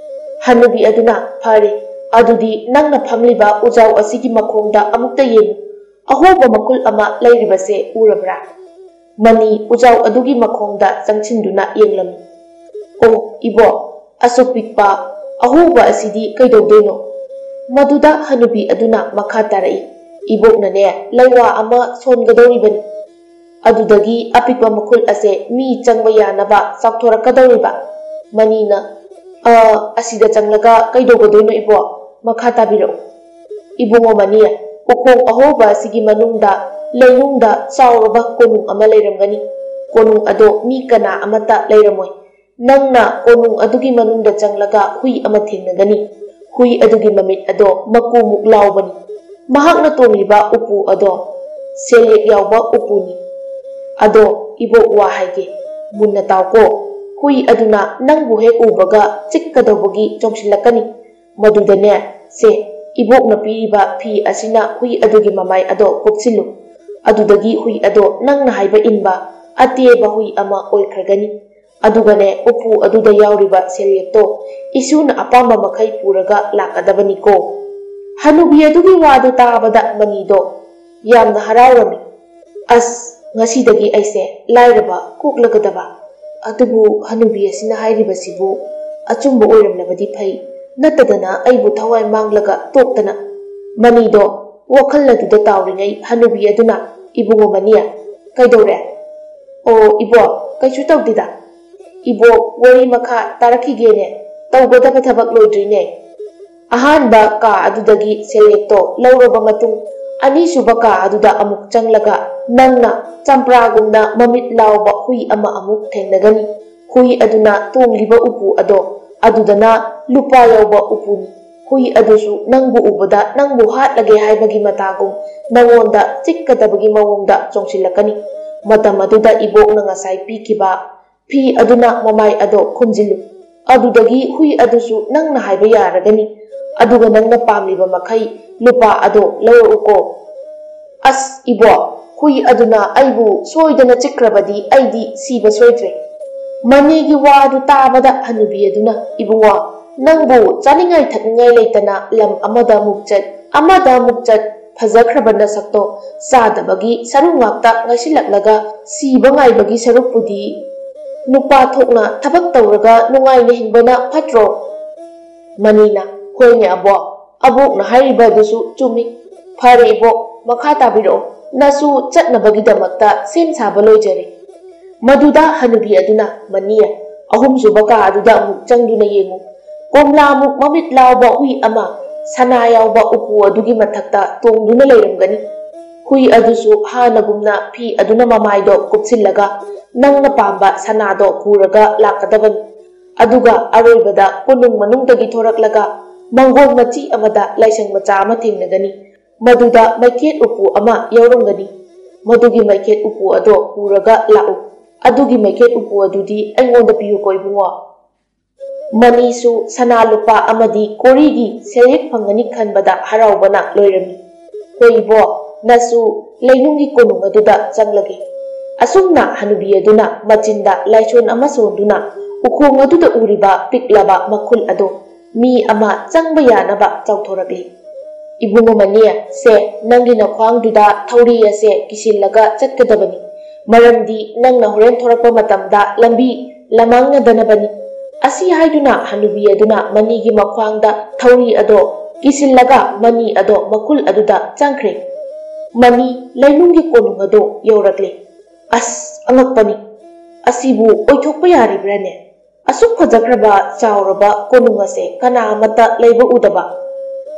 ꯍꯅꯨꯕꯤ ꯑꯗꯨꯅ, "ꯐꯔꯦ, ꯑꯗꯨꯗꯤ ꯅꯪꯅ ꯐꯝꯂꯤꯕ ꯎꯖꯥꯎ ꯑꯁꯤꯒꯤ ꯃꯈꯣꯡꯗ ꯑꯃꯨꯛꯇ ꯌꯦꯡꯉꯨ"꯫ ꯑꯍꯣꯕ ꯃꯈꯨꯜ ꯑꯃ ꯂꯩꯔꯤꯕꯁꯦ ꯎꯔꯕ꯭ꯔꯥ?" ꯃꯅꯤ ꯎꯖꯥꯎ ꯑꯗꯨꯒꯤ ꯃꯈꯣꯡꯗ ꯆꯪꯁꯤꯟꯗꯨꯅ ꯌꯦꯡꯂꯝꯃꯤ꯫ "ꯑꯣ, ꯏꯕꯣꯛ, ꯑꯁꯨꯛ ꯄꯤꯛꯄ ꯑꯍꯣꯕ ꯑꯁꯤꯗꯤ ꯀꯩꯗꯧꯗꯣꯏꯅꯣ?" ꯃꯗꯨꯗ ꯍꯅꯨꯕꯤ ꯑꯗꯨꯅ ꯃꯈꯥ ꯇꯥꯔꯛꯏ, "ꯏꯕꯣꯛꯅꯅꯦ, ꯂꯩꯋꯥ ꯑꯃ ꯁꯣꯟꯒꯗꯧꯔꯤꯕꯅꯤ꯫ ꯑꯗꯨꯗꯒꯤ ꯑꯄꯤꯛꯄ ꯃꯈꯨꯜ ꯑꯁꯦ ꯃꯤ ꯆꯪꯕ ꯌꯥꯅꯕ ꯆꯥꯎꯊꯣꯔꯛꯀꯗꯧꯔꯤꯕ꯫" ꯃꯅꯤꯅ, "ꯑ, ꯑꯁꯤꯗ ꯆꯪꯂꯒ ꯀꯩꯗꯧꯒꯗꯣꯏꯅꯣ, ꯏꯕꯣꯛ? ꯃꯈꯥ ꯇꯥꯕꯤꯔꯛꯎ꯫" "ꯏꯕꯨꯡꯉꯣ ꯃꯅꯤ, ꯎꯈꯣꯡ ꯑꯍꯣꯕ ꯑꯁꯤꯒꯤ ꯃꯅꯨꯡꯗ ꯂꯩꯅꯨꯡꯗ ꯆꯥꯎꯔꯕ ꯀꯣꯅꯨꯡ ꯑꯃ ꯂꯩꯔꯝꯒꯅꯤ꯫ ꯀꯣꯅꯨꯡ ꯑꯗꯣ ꯃꯤ ꯀꯅꯥ ꯑꯃꯠꯇ ꯂꯩꯔꯝꯃꯣꯏ꯫ ꯅꯪꯅ ꯀꯣꯅꯨꯡ ꯑꯗꯨꯒꯤ ꯃꯅꯨꯡꯗ ꯆꯪꯂꯒ ꯍꯨꯏ ꯑꯃ ꯊꯦꯡꯅꯒꯅꯤ꯫ ꯍꯨꯏ ꯑꯗꯨꯒꯤ ꯃꯃꯤꯠ ꯑꯗꯣ ꯃꯀꯨꯃꯨꯛ ꯂꯥꯎꯕꯅꯤ꯫ ꯃꯍꯥꯛꯅ ꯇꯣꯡꯂꯤꯕ ꯎꯄꯨ ꯑꯗꯣ ꯁꯦꯜꯌꯦꯛ ꯌꯥꯎꯕ ꯎꯄꯨꯅꯤ꯫ ꯑꯗꯣ ꯏꯕꯣꯛ, ꯋꯥ ꯍꯥꯏꯒꯦ, ꯃꯨꯟꯅ ꯇꯥꯎꯀꯣ꯫ ꯍꯨꯏ ꯑꯗꯨꯅ ꯅꯪꯕꯨ ꯍꯦꯛ ꯎꯕꯒ ꯆꯤꯛꯀꯗꯧꯕꯒꯤ ꯆꯣꯡꯁꯤꯜꯂꯛꯀꯅꯤ꯫ ꯃꯗꯨꯗꯅꯦ, ꯁꯦ, ꯏꯕꯣꯛꯅ ꯄꯤꯔꯤꯕ ꯐꯤ ꯑꯁꯤꯅ ꯍꯨꯏ ꯑꯗꯨꯒꯤ ꯃꯃꯥꯏ ꯑꯗꯣ ꯀꯨꯞꯁꯤꯜꯂꯨ꯫ ꯑꯗꯨꯗꯒꯤ ꯍꯨꯏ ꯑꯗꯣ ꯅꯪꯅ ꯍꯥꯏꯕ ꯏꯟꯕ ꯑꯇꯦꯕ ꯍꯨꯏ ꯑꯃ ꯑꯣꯏꯈ꯭ꯔꯒꯅꯤ꯫ ꯑꯗꯨꯒꯅꯦ, ꯎꯄꯨ ꯑꯗꯨꯗ ꯌꯥꯎꯔꯤꯕ ꯁꯦꯜꯌꯦꯛꯇꯣ ꯏꯁꯨꯅ ꯑꯄꯥꯝꯕ ꯃꯈꯩ ꯄꯨꯔꯒ ꯂꯥꯛꯀꯗꯕꯅꯤꯀꯣ꯫" ꯍꯅꯨꯕꯤ ꯑꯗꯨꯒꯤ ꯋꯥꯗꯨ ꯇꯥꯕꯗ ꯃꯅꯤꯗꯣ ꯌꯥꯝꯅ ꯍꯔꯥꯎꯔꯝꯃꯤ꯫ "ꯑꯁ, ꯉꯁꯤꯗꯒꯤ ꯑꯩꯁꯦ ꯂꯥꯏꯔꯕ ꯀꯣꯛꯂꯒꯗꯕ꯫ ꯑꯗꯨꯕꯨ ꯍꯅꯨꯕꯤ ꯑꯁꯤꯅ ꯍꯥꯏꯔꯤꯕꯁꯤꯕꯨ ꯑꯆꯨꯝꯕ ꯑꯣꯏꯔꯝꯂꯕꯗꯤ ꯐꯩ, ꯅꯠꯇꯗꯅ ꯑꯩꯕꯨ ꯊꯋꯥꯏ ꯃꯥꯡꯂꯒ ꯇꯣꯛꯇꯅ꯫" ꯃꯅꯤꯗꯣ ꯋꯥꯈꯜ ꯑꯗꯨꯗ ꯇꯥꯎꯔꯤꯉꯩ ꯍꯅꯨꯕꯤ ꯑꯗꯨꯅ, "ꯏꯕꯨꯡꯉꯣ ꯃꯅꯤ, ꯀꯩꯗꯧꯔꯦ?" "ꯑꯣ ꯏꯕꯣꯛ, ꯀꯩꯁꯨ ꯇꯧꯗꯦꯗ꯫ ꯏꯕꯣꯛ, ꯋꯥꯔꯤ ꯃꯈꯥ ꯇꯥꯔꯛꯈꯤꯒꯦꯅꯦ, ꯇꯧꯒꯗꯕ ꯊꯕꯛ ꯂꯣꯏꯗ꯭ꯔꯤꯅꯦ꯫" ꯑꯍꯥꯟꯕ ꯀꯥ ꯑꯗꯨꯗꯒꯤ ꯁꯦꯜꯌꯦꯛꯇꯣ ꯂꯧꯔꯕ ꯃꯇꯨꯡ, ꯑꯅꯤꯁꯨꯕ ꯀꯥ ꯑꯗꯨꯗ ꯑꯃꯨꯛ ꯆꯪꯂꯒ ꯅꯪꯅ ꯆꯝꯄ꯭ꯔꯥꯒꯨꯝꯅ ꯃꯃꯤꯠ ꯂꯥꯎꯕ ꯍꯨꯏ ꯑꯃ ꯑꯃꯨꯛ ꯊꯦꯡꯅꯒꯅꯤ꯫ ꯍꯨꯏ ꯑꯗꯨꯅ ꯇꯣꯡꯂꯤꯕ ꯎꯄꯨ ꯑꯗꯣ ꯑꯗꯨꯗꯅ ꯂꯨꯄꯥ ꯌꯥꯎꯕ ꯎꯄꯨꯅꯤ꯫ ꯍꯨꯏ ꯑꯗꯨꯁꯨ ꯅꯪꯕꯨ ꯎꯕꯗ ꯅꯪꯕꯨ ꯍꯥꯠꯂꯒꯦ ꯍꯥꯏꯕꯒꯤ ꯃꯇꯥꯒꯨꯝ ꯅꯪꯉꯣꯟꯗ ꯆꯤꯛꯀꯗꯕꯒꯤ ꯃꯑꯣꯡꯗ ꯆꯣꯡꯁꯤꯜꯂꯛꯀꯅꯤ꯫ ꯃꯇꯝ ꯑꯗꯨꯗ ꯏꯕꯣꯛꯅ ꯉꯁꯥꯏ ꯄꯤꯈꯤꯕ ꯐꯤ ꯑꯗꯨꯅ ꯃꯃꯥꯏ ꯑꯗꯣ ꯈꯨꯝꯖꯤꯜꯂꯨ꯫ ꯑꯗꯨꯗꯒꯤ ꯍꯨꯏ ꯑꯗꯨꯁꯨ ꯅꯪꯅ ꯍꯥꯏꯕ ꯌꯥꯔꯒꯅꯤ꯫ ꯑꯗꯨꯒ ꯅꯪꯅ ꯄꯥꯝꯂꯤꯕ ꯃꯈꯩ ꯂꯨꯄꯥ ꯑꯗꯣ ꯂꯧꯔꯛꯎꯀꯣ꯫ "ꯑꯁ ꯏꯕꯣꯛ, ꯍꯨꯏ ꯑꯗꯨꯅ ꯑꯩꯕꯨ ꯁꯣꯏꯗꯅ ꯆꯤꯛꯈ꯭ꯔꯕꯗꯤ ꯑꯩꯗꯤ ꯁꯤꯕ ꯁꯣꯏꯗ꯭ꯔꯦ꯫" ꯃꯅꯤꯒꯤ ꯋꯥ ꯑꯗꯨ ꯇꯥꯕꯗ ꯍꯅꯨꯕꯤ ꯑꯗꯨꯅ, "ꯏꯕꯨꯡꯉꯣ, ꯅꯪꯕꯨ ꯆꯥꯅꯤꯡꯉꯥꯏ ꯊꯛꯅꯤꯡꯉꯥꯏ ꯂꯩꯇꯅ ꯂꯝ ꯑꯃꯗ ꯑꯃꯨꯛ ꯆꯠ, ꯑꯃꯗ ꯑꯃꯨꯛ ꯆꯠ, ꯐꯖꯈ꯭ꯔꯕ ꯅꯁꯛꯇꯣ ꯆꯥꯗꯕꯒꯤ ꯁꯔꯨꯛ ꯉꯥꯛꯇ ꯉꯥꯏꯁꯤꯜꯂꯛꯂꯒ ꯁꯤꯕ ꯉꯥꯏꯕꯒꯤ ꯁꯔꯨꯛꯄꯨꯗꯤ ꯅꯨꯄꯥ ꯊꯣꯛꯅ ꯊꯕꯛ ꯇꯧꯔꯒ ꯅꯨꯡꯉꯥꯏꯅ ꯍꯤꯡꯕꯅ ꯐꯠꯇ꯭ꯔꯣ? ꯃꯅꯤꯅ, "ꯍꯣꯏꯅꯦ ꯑꯕꯣꯛ, ꯑꯕꯣꯛꯅ ꯍꯥꯏꯔꯤꯕ ꯑꯗꯨꯁꯨ ꯆꯨꯝꯃꯤ꯫ ꯐꯔꯦ ꯏꯕꯣꯛ, ꯃꯈꯥ ꯇꯥꯕꯤꯔꯛꯑꯣ꯫ ꯅꯁꯨ ꯆꯠꯅꯕꯒꯤꯗꯃꯛꯇ ꯁꯦꯝ ꯁꯥꯕ ꯂꯣꯏꯖꯔꯦ꯫" ꯃꯗꯨꯗ ꯍꯅꯨꯕꯤ ꯑꯗꯨꯅ, "ꯃꯅꯤ, ꯑꯍꯨꯝꯁꯨꯕ ꯀꯥ ꯑꯗꯨꯗ ꯑꯃꯨꯛ ꯆꯪꯗꯨꯅ ꯌꯦꯡꯉꯨ꯫ ꯀꯣꯝꯂꯥꯃꯨꯛ ꯃꯃꯤꯠ ꯂꯥꯎꯕ ꯍꯨꯏ ꯑꯃ ꯁꯅꯥ ꯌꯥꯎꯕ ꯎꯄꯨ ꯑꯗꯨꯒꯤ ꯃꯊꯛꯇ ꯇꯣꯡꯗꯨꯅ ꯂꯩꯔꯝꯒꯅꯤ꯫ ꯍꯨꯏ ꯑꯗꯨꯁꯨ ꯍꯥꯟꯅꯒꯨꯝꯅ ꯐꯤ ꯑꯗꯨꯅ ꯃꯃꯥꯏꯗꯣ ꯀꯨꯞꯁꯤꯜꯂꯒ ꯅꯪꯅ ꯄꯥꯝꯕ ꯁꯅꯥꯗꯣ ꯄꯨꯔꯒ ꯂꯥꯛꯀꯗꯕꯅꯤ꯫ ꯑꯗꯨꯒ ꯑꯔꯣꯏꯕꯗ ꯀꯣꯅꯨꯡ ꯃꯅꯨꯡꯗꯒꯤ ꯊꯣꯔꯛꯂꯒ ꯃꯪꯒꯣꯜ ꯃꯆꯤ ꯑꯃꯗ ꯂꯥꯏꯁꯪ ꯃꯆꯥ ꯑꯃ ꯊꯦꯡꯅꯒꯅꯤ꯫ ꯃꯗꯨꯗ ꯃꯩꯈꯦꯠ ꯎꯄꯨ ꯑꯃ ꯌꯥꯎꯔꯝꯒꯅꯤ꯫ ꯃꯗꯨꯒꯤ ꯃꯩꯈꯦꯠ ꯎꯄꯨ ꯑꯗꯣ ꯄꯨꯔꯒ ꯂꯥꯛꯎ꯫ ꯑꯗꯨꯒꯤ ꯃꯩꯈꯦꯠ ꯎꯄꯨ ꯑꯗꯨꯗꯤ ꯑꯩꯉꯣꯟꯗ ꯄꯤꯌꯨꯀꯣ ꯏꯕꯨꯡꯉꯣ꯫" ꯃꯅꯤꯁꯨ ꯁꯅꯥ ꯂꯨꯄꯥ ꯑꯃꯗꯤ ꯀꯣꯔꯤꯒꯤ ꯁꯦꯜꯌꯦꯛ ꯐꯪꯒꯅꯤ ꯈꯟꯕꯗ ꯍꯔꯥꯎꯕꯅ ꯂꯣꯏꯔꯝꯃꯤ꯫ "ꯍꯣꯏ ꯏꯕꯣ, ꯅꯁꯨ ꯂꯩꯅꯨꯡꯒꯤ ꯀꯣꯅꯨꯡ ꯑꯗꯨꯗ ꯆꯪꯂꯒꯦ꯫" ꯑꯁꯨꯝꯅ ꯍꯅꯨꯕꯤ ꯑꯗꯨꯅ ꯃꯆꯤꯟꯗ ꯂꯥꯏꯁꯣꯟ ꯑꯃ ꯁꯣꯟꯗꯨꯅ ꯎꯈꯣꯡ ꯑꯗꯨꯗ ꯎꯔꯤꯕ ꯄꯤꯛꯂꯕ ꯃꯈꯨꯜ ꯑꯗꯣ ꯃꯤ ꯑꯃ ꯆꯪꯕ ꯌꯥꯅꯕ ꯆꯥꯎꯊꯣꯔꯛꯂꯤ꯫ "ꯏꯕꯨꯡꯉꯣ ꯃꯅꯤ, ꯁꯦ, ꯅꯪꯒꯤ ꯅꯈ꯭ꯋꯥꯡꯗꯨꯗ ꯊꯧꯔꯤ ꯑꯁꯦ ꯀꯤꯁꯤꯜꯂꯒ ꯆꯠꯀꯗꯕꯅꯤ꯫ ꯃꯔꯝꯗꯤ ꯅꯪꯅ ꯍꯣꯔꯦꯟ ꯊꯣꯔꯛꯄ ꯃꯇꯝꯗ ꯂꯝꯕꯤ ꯂꯃꯥꯡꯅꯗꯅꯕꯅꯤ꯫" ꯑꯁꯤ ꯍꯥꯏꯗꯨꯅ ꯍꯅꯨꯕꯤ ꯑꯗꯨꯅ ꯃꯅꯤꯒꯤ ꯃꯈ꯭ꯋꯥꯡꯗ ꯊꯧꯔꯤ ꯑꯗꯣ ꯀꯤꯁꯤꯜꯂꯒ ꯃꯅꯤ ꯑꯗꯣ ꯃꯈꯨꯜ ꯑꯗꯨꯗ ꯆꯪꯈ꯭ꯔꯦ꯫ ꯃꯅꯤ ꯂꯩꯅꯨꯡꯒꯤ ꯀꯣꯅꯨꯡ ꯑꯗꯣ ꯌꯧꯔꯛꯂꯦ꯫ ꯑꯁ, ꯑꯉꯛꯄꯅꯤ꯫ ꯑꯁꯤꯕꯨ ꯑꯣꯏꯊꯣꯛꯄ ꯌꯥꯔꯤꯕ꯭ꯔꯥꯅꯦ? ꯑꯁꯨꯛ ꯐꯖꯈ꯭ꯔꯕ ꯆꯥꯎꯔꯕ ꯀꯣꯅꯨꯡ ꯑꯁꯦ ꯀꯅꯥ ꯑꯃꯠꯇ ꯂꯩꯕ ꯎꯗꯕ꯫